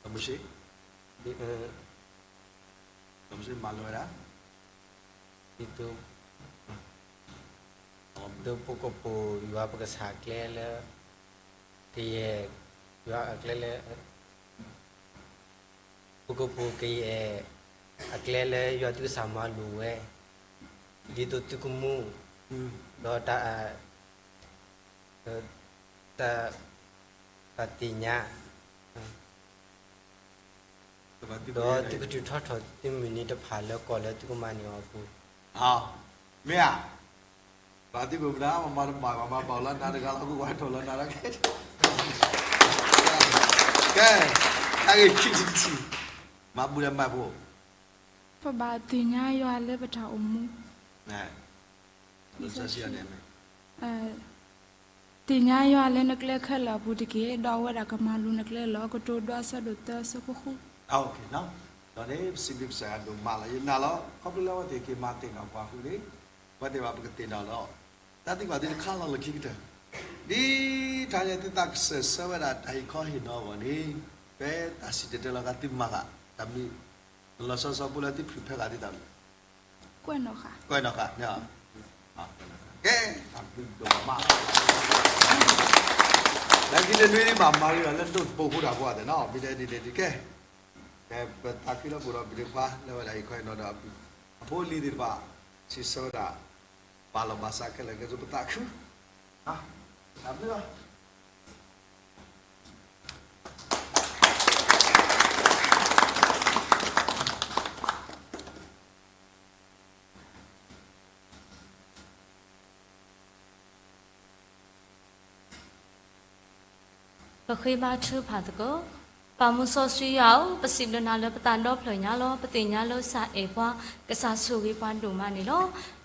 ဒီးမိၤၡ့, ဒီးမိၤၡ့မၤလိဝဲဒၣ် ဒ်သိး ဒ်သိးပကပိာ်ယွၤပကစၢ်အကျဲလၢ ကယဲၢ် ယွၤအကျဲလၢ ပကပိာ်ကယဲၢ် အကျဲလၢယွၤသုကစၢ်မၤလိာ်ဝဲ ဒ်သိးသုကမူ ဒီးတၢ် တၢ် တၢ်သ့ၣ်ညါ ဒီးသုကထုးထီၣ်ထီၣ်သုမုၢ်နံၤတဖၣ်လၢကီၢ်လၢသုကမၤန့ၢ်အီၤအပူၤ. မ့ၢ်ဧါ, ဘၣ်သ့ၣ်ပမတၤ ပမၤတဘၣ်ဘၣ် မၤဘၣ်လီၤနၤတဂၤလီၤ ကကွၢ်ထီၣ်လီၤနၤလီၤ. ကဲ, တၢ်ဂ့ၢ်ခံထံၣ်တထံၣ်, မၤဘူၣ်ဒီးမၤဖိ ပဘၣ်သ့ၣ်ညါယွၤလၢပတၢ်အိၣ်မူ သ့ၣ်ညါယွၤလၢနကျဲခဲလၢာ်အပူၤတက့ၢ်, ဒီးအဝဲဒၣ်ကမၤလိၤနကျဲလီၤ. ကတိၤဒိအဆၢဒိၣ်သၢအဆၢဖိဃု. ဒီးန့ၣ် ပစံးဘျုးကစၢ်ယွၤဒိၣ်မးလီၤ. ယနာ်လီၤ ခီဖျိလၢအဝဲသ့ၣ်က့ၤမၤသ့ၣ်နီၣ်ပှၤအဃိန့ၣ်, အဝဲသ့ၣ်ဘၣ်ပကသ့ၣ်နီၣ်လီၤ. တၢ်သံကွၢ်သုတခါလီၤလၢခံကတၢၢ်, ဒ်တၢ်န့ၣ်သုသးကစဲးဆၢဝဲဒၣ်တၢ်ဟ့ၣ်ခီဟ့ၣ်နီၤအဂီၢ်န့ၣ်, ဖဲတၢ်စံၣ်တဲၤတဲလီၤဃာ်သုမၤသး, တၢ်မ့ၢ် လီၤဆီဆီဖိလၢသုဖုၣ်ဖဲဂၤသုသးမ့ၢ် ကွဲးနီၣ်ဃာ်, ကဲ, တၢ်ဘျုးဒိၣ်မး, လၢခံန့ၣ်နွံဘၣ်မၤဂ့ၤဒီးလၢဒိၣ်တပိာ်ဖိတၢ်ဖိအသးနီၤ, မ့ၢ်တဲဒ်န့ၣ်ဒ်ကဲ, ကဲပသးခုလၢပအိၣ်ဒီးပဒ့ခွါလၢဝဲဒၣ်ဟ့ၣ်ခီဟ့ၣ်နီၤဒီး အဖိအလံၤသ့ၣ်တဖၣ်, စံးဆၢဝဲဒၣ်, ဘၣ်လီၤဘၣ်စးခဲလၢာ်ကဲသိးပသးခု, တၢ်ဘျုးလီၤ. ပဃ့ဘါထုကဖၣ်သကိး. ပၢ်မူစီဆှံယွၤဧၢ, ပစံးဘျုးနၤလၢပသးဒီဖျၢၣ်ညါလီၤ. ပသ့ၣ်ညါလၢကစၢ်အဲၣ်ပှၤ, ကစၢ်ဆိၣ်ဂ့ၤပှၤဒိၣ်မးန့ၣ်လီၤ.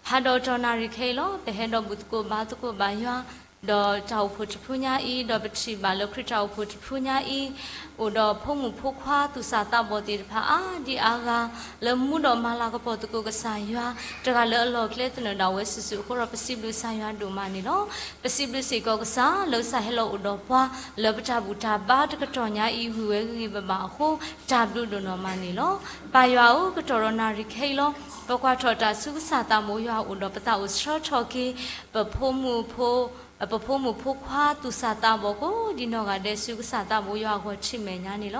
ဟးဒီးတနၣ်ရံၣ်ခဲအံၤလီၤ. ပဟဲဒီးဘူၣ်သကိးဘါသကိးဘၣ်ယွၤ, ဒီးတၢ်အိၣ်ဖှိၣ်တဖုညါအံၤ, ဒီးပထံၣ်ဘၣ်လၢခရံာ်တၢ်အိၣ်ဖှိၣ်တဖုညါအံၤ, အိၣ်ဒီးဖိမုၣ်ဖိခွါသူၣ်စၢ်သးဘီၣ်သ့ၣ်တဖၣ်အါဒံအါဂၤ, လၢမူဒီးမၤလၤကပီၤသကိးကစၢ်ယွၤ, တဂၤလၢအလီၢ်ကျဲသနၢၣ်ဒၣ်ဝဲစုာ်စုာ်အဃိဒီး ပစံးဘျုးကစၢ်ယွၤဒိၣ်မးန့ၣ်လီၤ. ပစံးဘျုးစ့ၢ်ကီးကစၢ် လၢကစၢ်ဟဲလီၤအိၣ်ဒီးပှၤ လၢပတၢ်ဘူၣ်တၢ်ဘါတကတီၢ်ညါအံၤ ဝံၤဝဲဂ့ၤဂ့ၤဘၣ်ဘၣ်အဃိ, တၢ်ဘျုးဒိၣ်နီၢ်မးန့ၣ်လီၤ. ပၢ်ယွၤဧၢ, ကတီၢ်ဒီးနၣ်ရံၣ်ခဲအံၤလီၤ. ပကွၢ်ထီၣ်တၢ်ဆူကစၢ်သးဘိယွၤအအိၣ်ဒီး ပသးအိၣ်ဆှၢထီၣ်က့ၤ ပဖိမုၣ်ဖိ ပဖိမုၣ်ဖိခွါသူၣ်စၢ်သးဘီၣ်ကိးဒံနီၢ်ဂၤဒဲးဆူကစၢ်သးဘိယွၤအဂီၢ်ထံးမဲာ်ညါန့ၣ်လီၤ.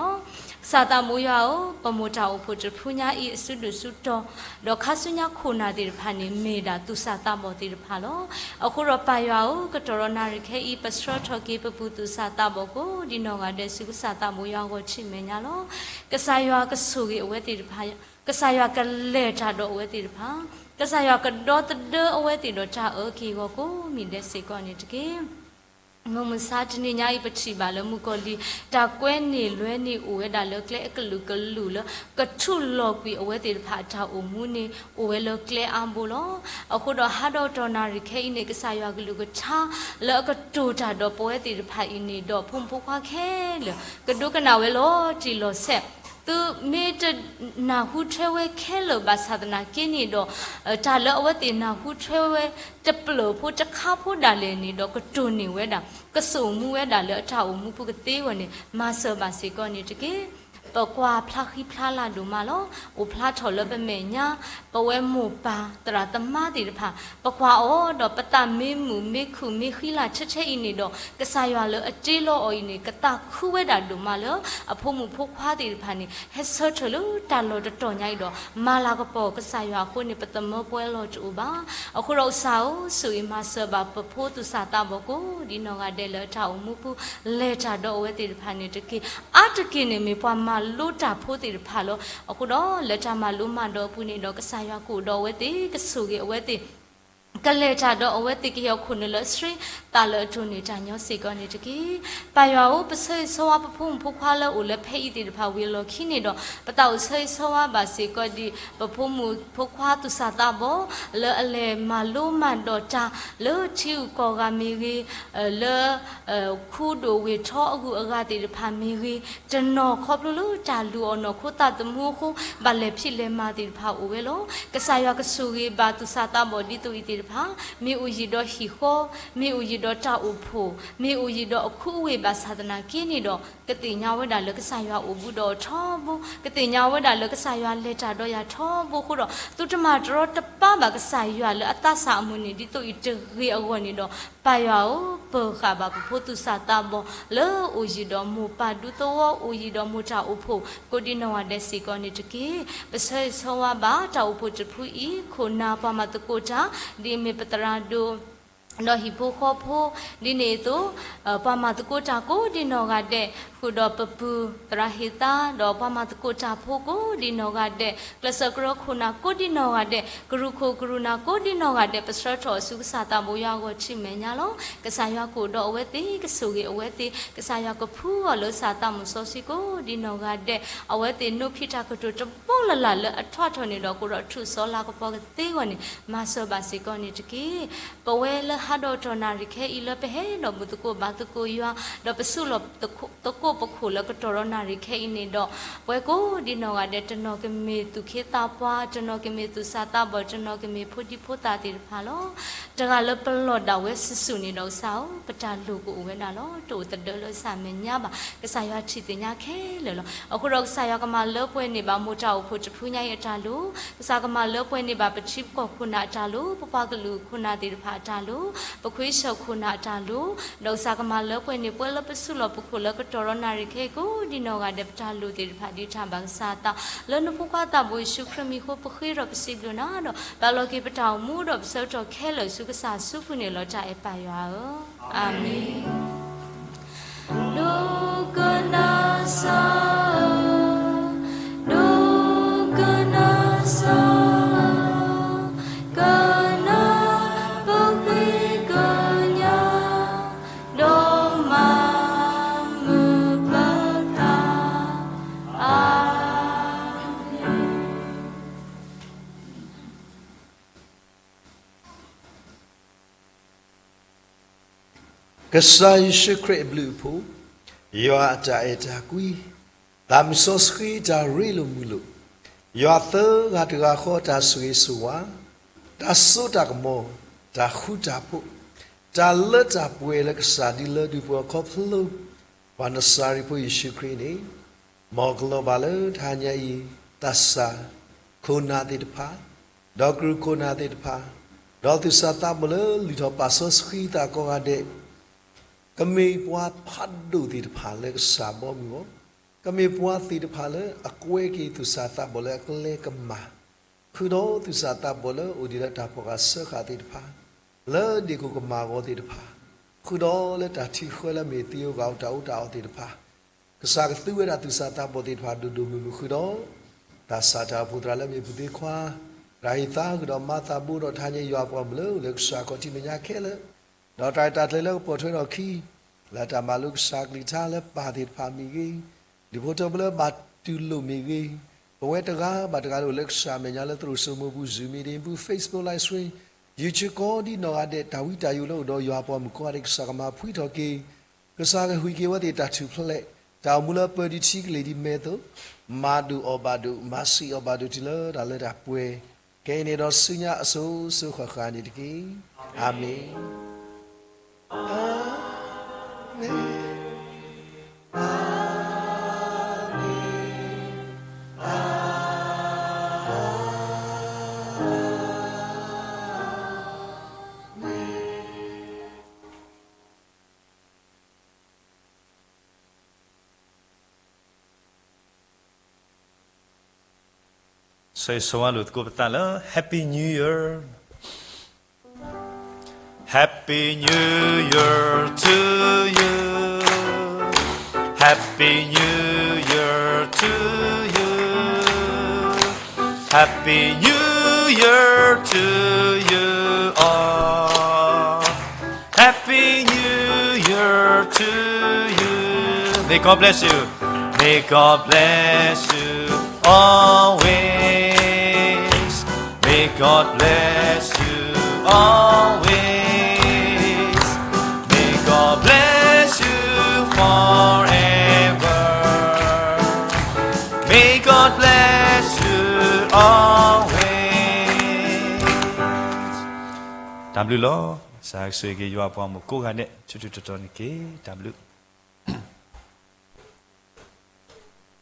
ကစၢ်သးဘိယွၤဧၢ, ပမိၢ်တၢ်အိၣ်ဖှိၣ်တဖုညါအံၤအစုဒုၣ်စုတီၤ, ဒီးခါဆူညါခိၣ်နၢ်သ့ၣ်တဖၣ်န့ၣ် မ့ၢ်ဒၣ်သူၣ်စၢ်သးဘီၣ်သ့ၣ်တဖၣ်လီၤ. အဃိဒီးပၢ်ယွၤဧၢ, ကတီၢ်ဒီးနၣ်ရံၣ်ခဲအံၤ ပဆှၢထီၣ်က့ၤပပုၢ်သူၣ်စၢ်သးဘီၣ်ကိးဒံနီၢ်ဂၤဒဲးဆူကစၢ်သးဘိယွၤအဂီၢ်ထံးမဲာ်ညါလီၤ. ကစၢ်ယွၤကဆိၣ်ဂ့ၤအဝဲသ့ၣ်တဖၣ် ကစၢ်ယွၤကလဲၤတၢ်ဒီးအဝဲသ့ၣ်တဖၣ်, ကစၢ်ယွၤကဒီသဒၢအဝဲသ့ၣ်ဒီးတၢ်အၢက့ၤအဂီၢ်ကိးမံၤဒဲးစ့ၢ်ကီးန့ၣ်တက့ၢ်. မုၢ်မဆါတနံၤညါအံၤ ပထံၣ်ဘၣ်လၢမုၣ်ကီၤလံၤ တၢ်ကွဲန့ၢ်လွဲန့ၢ်အိၣ်ဝဲဒၣ်လၢကျဲအကလုာ်ကလုာ်လၢ ကထူၣ်လီၤကွံာ်အဝဲသ့ၣ်တဖၣ်အတၢ်အိၣ်မူန့ၣ် အိၣ်ဝဲလၢကျဲအါဘိလီၤ. အဃိဒီးဟးဒီးတနၣ်ရံၣ်ခဲအံၤန့ၣ် ကစၢ်ယွၤကလုၢ်ကထါ လၢအကတိၤတၢ်ဒီးပဝဲသ့ၣ်တဖၣ်အံၤန့ၣ်ဒီး ဖိမုၣ်ဖိခွါခဲလၢာ် ကဒိကနၣ်ဝဲလီၤတံၢ်လီၤဆဲး သုမ့ၢ်တနၢ်ဟူထွဲဝဲခဲလၢာ်ဘၣ်ဆၣ်သနာ်က့န့ၣ်ဒီး တၢ်လၢအဝဲသ့ၣ်နၢ်ဟူထွဲဝဲတပျၢၢ်ဖိတခါဖိဒၣ်လဲာ်န့ၣ်ဒီး ကတိၤန့ၢ်ဝဲဒၣ် ကစိာ်မူဝဲဒၣ်လၢအတၢ်အိၣ်မူပူၤကသ့အဂီၢ်န့ၣ် မၤစၢၤဘၣ်စ့ၢ်ကီးန့ၣ်တက့ၢ်. ပကွၢ်ဖျါဃံဖျါလၤဒိၣ်မးလီၤ. အိၣ်ဖျါထီၣ်လၢပမဲာ်ညါ ပဝဲမိၢ်ပၢ်သရၣ်သမါသ့ၣ်တဖၣ် ပကွၢ်အီၤဒီးပသးမ့ၢ်မုာ်မ့ၢ်ခုၣ်မ့ၢ်ဃံလၤထဲထဲအံၤန့ၣ်ဒီး ကစၢ်ယွၤလၢအတ့လီၤအီၤအံၤန့ၣ် ကသးခုဝဲဒၣ်ဒိၣ်မးလၢ အဖိမုၣ်ဖိခွါသ့ၣ်တဖၣ်န့ၣ် ဟဲဆၢထၢၣ်လၢတၢ်လီၢ်တတီၤညါအံၤဒီး မၤလၤကပီၤကစၢ်ယွၤအဃိန့ၣ် ပသမၢပှဲၤလီၤတအိၣ်ဘၣ်. အဃိဒီးကစၢ်ဧၢ, ဆိၣ်ဂ့ၤမၤစၢၤဘၣ်ပဖိသူၣ်စၢ်သးဘီၣ်ကိးဒံနီၢ်ဂၤဒဲးလၢအတၢ်အိၣ်မူပူၤ လဲၤတၢ်ဒီးအဝဲသ့ၣ်တဖၣ်န့ၣ်တက့ၢ်. အါတက့ၢ်န့ၣ်မ့ၢ်ပှၤမၤလိတၢ်ဖိသ့ၣ်တဖၣ်လီၤ. အဃိဒီးလၢတၢ်မၤလိမၤဒိးအပူၤန့ၣ်ဒီး ကစၢ်ယွၤကအိၣ်ဒီးအဝဲသ့ၣ် ကဆိၣ်ဂ့ၤအဝဲသ့ၣ် ကလဲၤတၢ်ဒီးအဝဲသ့ၣ် ကဟ့ၣ်အခိၣ်နူာ်လၢအဆှံသးလၢအတိၢ်န့ၢ်တၢ်ညီစ့ၢ်ကီးန့ၣ်တက့ၢ်. ပၢ်ယွၤဧၢ, ပဆၢဂ့ၤဆၢဝါပဖိမုၣ်ဖိခွါလၢအိၣ်လၢဖဲအံၤသ့ၣ်တဖၣ်ဝံၤအလီၢ်ခံန့ၣ်ဒီး ပသးအိၣ်ဆၢဂ့ၤဆၢဝါဘၣ်စ့ၢ်ကီးဒံး ပဖိမုၣ်ဖိခွါသူၣ်စၢ်သးဘီၣ် လၢအလဲၤမၤလိမၤဒိးတၢ်လၢထံဂုၤကီၢ်ဂၤမ့ၢ်ဂ့ၤ, လၢ ခူဒိၣ်ဝ့ၢ်ထီအဂုၤအဂၤသ့ၣ်တဖၣ်မ့ၢ်ဂ့ၤ, တနီၤခီဖျိလၢတၢ်လူၤအီၤနီၢ်ခိသးသမူအဃိ ဘၣ်လဲၤဖံးလဲၤမၤသ့ၣ်တဖၣ်အိၣ်ဝဲလီၤ. ကစၢ်ယွၤကဆိၣ်ဂ့ၤဘၣ်သူၣ်စၢ်သးဘီၣ်ဒ်သိးအံၤသ့ၣ်တဖၣ် မ့ၢ်အိၣ်ယံၤဒီးဟံၣ်ဃီ, မ့ၢ်အိၣ်ယံၤဒီးတၢ်အိၣ်ဖှိၣ်, မ့ၢ်အိၣ်ယံၤဒီးအခူအဝ့ၢ်ဘၣ်ဆၣ်သနာ်က့န့ၣ်ဒီး ကသ့ၣ်ညါဝဲဒၣ်လၢကစၢ်ယွၤအိၣ်ဘူးဒီးအီၤထီဘိ, ကသ့ၣ်ညါဝဲဒၣ်လၢကစၢ်ယွၤလဲၤတၢ်ဒီးယၤထီဘိအဃိဒီး သုတမၤတရီတပါဘၣ်ကစၢ်ယွၤလၢအသးစၢ်အမုၢ်နံၤ ဒ်သိးအံၤတဂ့ၤအဂီၢ်န့ၣ်ဒီး ပၢ်ယွၤဧၢ, ပၢၤဃာ်ဘၣ်ပဖိသူၣ်စၢ်သးဘီၣ် လၢအိၣ်ယံၤဒီးမိၢ်ပၢ်ဒူသဝီ အိၣ်ယံၤဒီးမိၢ်တၢ်အိၣ်ဖှိၣ် ကိးဒံနီၢ်ဂၤဒဲးစ့ၢ်ကီးန့ၣ်တက့ၢ်. ပဆၢဂ့ၤဆၢဝါဘၣ် တၢ်အိၣ်ဖှိၣ်တဖုအံၤ ခိၣ်နၢ်ပှၤမၤသကိးတၢ် ဒ်အမ့ၢ်ပသရၣ်ဒိၣ် ဒီးဟံၣ်ဖိဃီဖိ ဒ်န့ၣ်အသိး ပှၤမၤသကိးတၢ်ကိးဒံနီၢ်ဂၤဒဲး ဃုာ်ဒီးပပုၢ်သရၣ်ဟ့ၣ်သါ ဒီးပှၤမၤသကိးတၢ်ဖိကိးဒံနီၢ်ဂၤဒဲး ကျဲးစၢးကရၢခိၣ်နၢ်ကိးဒံနီၢ်ဂၤဒဲး ကရူၢ်ခိၣ်ကရူၢ်နၢ်ကိးဒံနီၢ်ဂၤဒဲး ပဆှၢထီၣ်အီၤဆူကစၢ်သးဘိယွၤအဂီၢ်ထံးမဲာ်ညါလီၤ. ကစၢ်ယွၤကအိၣ်ဒီးအဝဲသ့ၣ် ကဆိၣ်ဂ့ၤအဝဲသ့ၣ် ကစၢ်ယွၤကဖှူအီၤလၢကစၢ်သးမုၢ်စီဆှံကိးဒံနီၢ်ဂၤဒဲး အဝဲသ့ၣ်နိၣ်ဖံးတၢ်ကတိၤတဘီလၢ်လၢ်လၢအထွးထီၣ်န့ၣ်ဒီး ကအိၣ်ဒီးထူၣ်စီလၤကပီၤကသ့အဂီၢ်န့ၣ် မၤစၢၤဘၣ်စ့ၢ်ကီးန့ၣ်တက့ၢ်. ပဝဲလၢ ဖးဒီးကတီၢ်နၣ်ရံၣ်ခဲအံၤလၢပဟဲဒီးဘူၣ်သကိးဘါသကိးယွၤ, ဒီးပဆူးလီၢ်သကိးပခိၣ်လၢကတီၢ်ဒီးနၣ်ရံၣ်ခဲအံၤန့ၣ်ဒီး, ပဝဲကိးဒံနီၢ်ဂၤဒဲး တနီၤကမ့ၢ်သူၣ်က့သးပှၢ်, တနီၤကမ့ၢ်သူၣ်စၢ်သးဘီၣ်, တနီၤကမ့ၢ်ဖိဒံဖိသၣ်သ့ၣ်တဖၣ်လီၤ. တဂၤလၢပလီၢ်ဒၣ်ဝဲစုာ်စုာ်န့ၣ်ဒီးကစၢ်ဧၢ, ပတၢ်လိၣ်ကအိၣ်ဝဲဒၣ်လီၤ. တအိၣ်သဒၢလၢကစၢ်မဲာ်ညါဘၣ်. ကစၢ်ယွၤထံၣ်သ့ၣ်ညါခဲလၢာ်လီၤ. အဃိဒီးကစၢ်ယွၤကမၤလၢပှဲၤန့ၢ်ဘၣ်မိၢ်တၢ်အိၣ်ဖှိၣ်တဖုညါအံၤအတၢ်လိၣ်, ကစၢ်ကမၤလၢပှဲၤန့ၢ်ဘၣ်ပထံပကီၢ်ခိၣ်နၢ်အတၢ်လိၣ်, ပပှၤကလုာ်ခိၣ်နၢ်သ့ၣ်တဖၣ်အတၢ်လိၣ်, ပခွ့ဆၢၣ်ခိၣ်နၢ်အတၢ်လိၣ်, ဒီးကစၢ်ကမၤလၢပှဲၤန့ၢ်ပှၤလၢပဆူးလီၢ်ပခိၣ်လၢကတီၢ်ဒီးနၣ်ရံၣ်ခဲအံၤကိးဒံနီၢ်ဂၤဒဲး ပတၢ်လိၣ်သ့ၣ်တဖၣ်ဒုးတၢ်ဘၣ်ကစၢ်အသး, လၢနဖိခွါသးဘိယ့ၣ်ၡူးခရံာ်မံၤအဃိ ပဃ့ဒီးပစံးဘျုးနၤဒီး ပာ်လီၤက့ၤပတၢ်အိၣ်မူဒီးပဆၢကတီၢ်ခဲလၢာ်ဆူကစၢ်အစုပူၤန့ၣ်လီၤတၢ်အဲၣ်ပၢ်ယွၤဧၢ. အၤမ့ၣ်. ဒိကနၣ်စၢ်ဧၢ, ဒိကနၣ်စၢ်ဧၢ, ကနၢ်ပဃ့ကညး, ဒီးမၤမုာ်ပသး, အၤမ့ၣ်. ကစၢ်ယ့ၣ်ၡူးခရံာ်အဘျုးအဖှိၣ်, ယွၤအတၢ်အဲၣ်တၢ်ကွံ, သးမုၢ်စီဆှံတၢ်ရ့လိာ်မုာ်လိာ်, ယွၤသၢဂၤတဂၤဃီတၢ်ဆိၣ်ဂ့ၤဆိၣ်ဝါ, တၢ်စိတၢ်ကမီၤ, တၢ်ဃူတၢ်ဖိး, တၢ်လၢတၢ်ပှဲၤလၢကစၢ်ဒုးလၢဒုးပှၤခီဖျိ ပှၤနစၤရ့းဖိယ့ၣ်ၡူးခရံာ်န့ၣ်, မ်ကလီၤဘၣ်လၢတဟါညါအံၤ သးစၢ်, ခိၣ်နၢ်သ့ၣ်တဖၣ်, ဒီးကရူၢ်ခိၣ်နၢ်သ့ၣ်တဖၣ်, ဒီးသူၣ်စၢ်သးဘီၣ်လၢလုၢ်ထီၣ်ပာ်စီဆှံသးကိးဂၤဒဲး, ကမ့ၢ်ပှၤဖးဒိၣ်သ့ၣ်တဖၣ်လၢကစၢ်ဘီမုၢ်အဂီၢ်, ကမ့ၢ်ပှၤသ့ၣ်တဖၣ်လၢအကွဲက့ၤသူၣ်စၢ်သးဘီၣ်လၢအကျဲကမၤ, ဃုာ်ဒီးသူၣ်စၢ်သးဘီၣ်လၢအိၣ်ဒံးလၢတၢ်ဖီၣ်ဃာ်စၢဃာ်သ့ၣ်တဖၣ်, လၢဒ့ၣ်ခိၣ်ကမၢ်ဂီၤသ့ၣ်တဖၣ်, ဃုာ်ဒီးလၢတၢ်ထံၣ်ဃၢလၢအမ့ၢ်သံဧိၤဂာ်ဧိၤတၢ်အီၣ်တၢ်အီသ့ၣ်တဖၣ်, ကစၢ်ကသူဝဲဒၣ်သူၣ်စၢ်သးဘီၣ်သ့ၣ်တဖၣ်ဒိၣ်ဒိၣ်မုၢ်မုၢ်ဃုာ်ဒီး, သးစၢ်တၢ်အိၣ်ဖှိၣ်သရၣ်လၢအမ့ၢ်ဘူၣ်သ့ခွါ, တၢ်ဟ့ၣ်သါဃုာ်ဒီးမၤသးဘိဒီးတဟါညါယွၤပှၤမုၢ်လၢအိၣ်လၢကစၢ်ခီၣ်ထံးမဲာ်ညါခဲလၢာ်, ဒီးတၢ်ရဲၣ်တၢ်ကျဲၤလၢကပိာ်ထွဲထီၣ်အခံ, လၢတၢ်မၤလိကစၢ်ကလုၢ်ကထါလၢပၢ်သ့ၣ်တဖၣ်မ့ၢ်ဂ့ၤ, ဒူၣ်ဖိထၢဖိလၢဘၣ်တူၢ်လိာ်မ့ၢ်ဂ့ၤ, ပဝဲတဂၤဘၣ်တဂၤလၢအိၣ်လၢကစၢ်မဲာ်ညါလၢသရိာ်စိမိပူၤ Zoom meeting ပူၤ Facebook live stream, YouTube ကိးဒံနီၢ်ဂၤဒဲး တၢ်ဝံတၢ်ယိးလၢအိၣ်ဒီးယွၤပှၤမုၣ်ကိးဂၤဒဲး ကစၢ်ကမၤဖှံထီၣ်က့ၤ, ကစၢ်ကဟ့ၣ်က့ၤဝဲသ့ၣ်တၢ်ထူၣ်ဖျဲး, တၢ်အိၣ်မူလၢပၢၤဒံးထံကလ့ၤဒံးမဲာ်သိး, မၤဒိၣ်အီၣ်ဘၣ်ဒိၣ်, မၤစံၣ်အီၣ်ဘၣ်ဒိၣ်တုၤလၢတၢ်လၢတၢ်ပှဲၤ, ခဲအံၤန့ၣ်ဒီးဆူညါအစိၤစိၤဃၣ်ဃၣ်န့ၣ်တက့ၢ်. အၤမ့ၣ်. အၤမ့ၣ်. ဆိၣ်ဂ့ၤဆိၣ်ဝါလိာ်သကိးပသးလၢ Happy New Year. Happy New Year to you. Happy New Year to you. Happy New Year to you all. Happy New Year to you. May God bless you. May God bless you always. May God bless you always. May God bless you forever. May God bless you always. တၢ်ဘျုးလီၤ. ကစၢ်ကဆိၣ်ဂ့ၤက့ၤယွၤအပှၤဂီၢ်မုၢ်ကိးဂၤဒဲး ဆူထူးထူးတီၤတီၤန့ၣ်တက့ၢ်. တၢ်ဘျုး.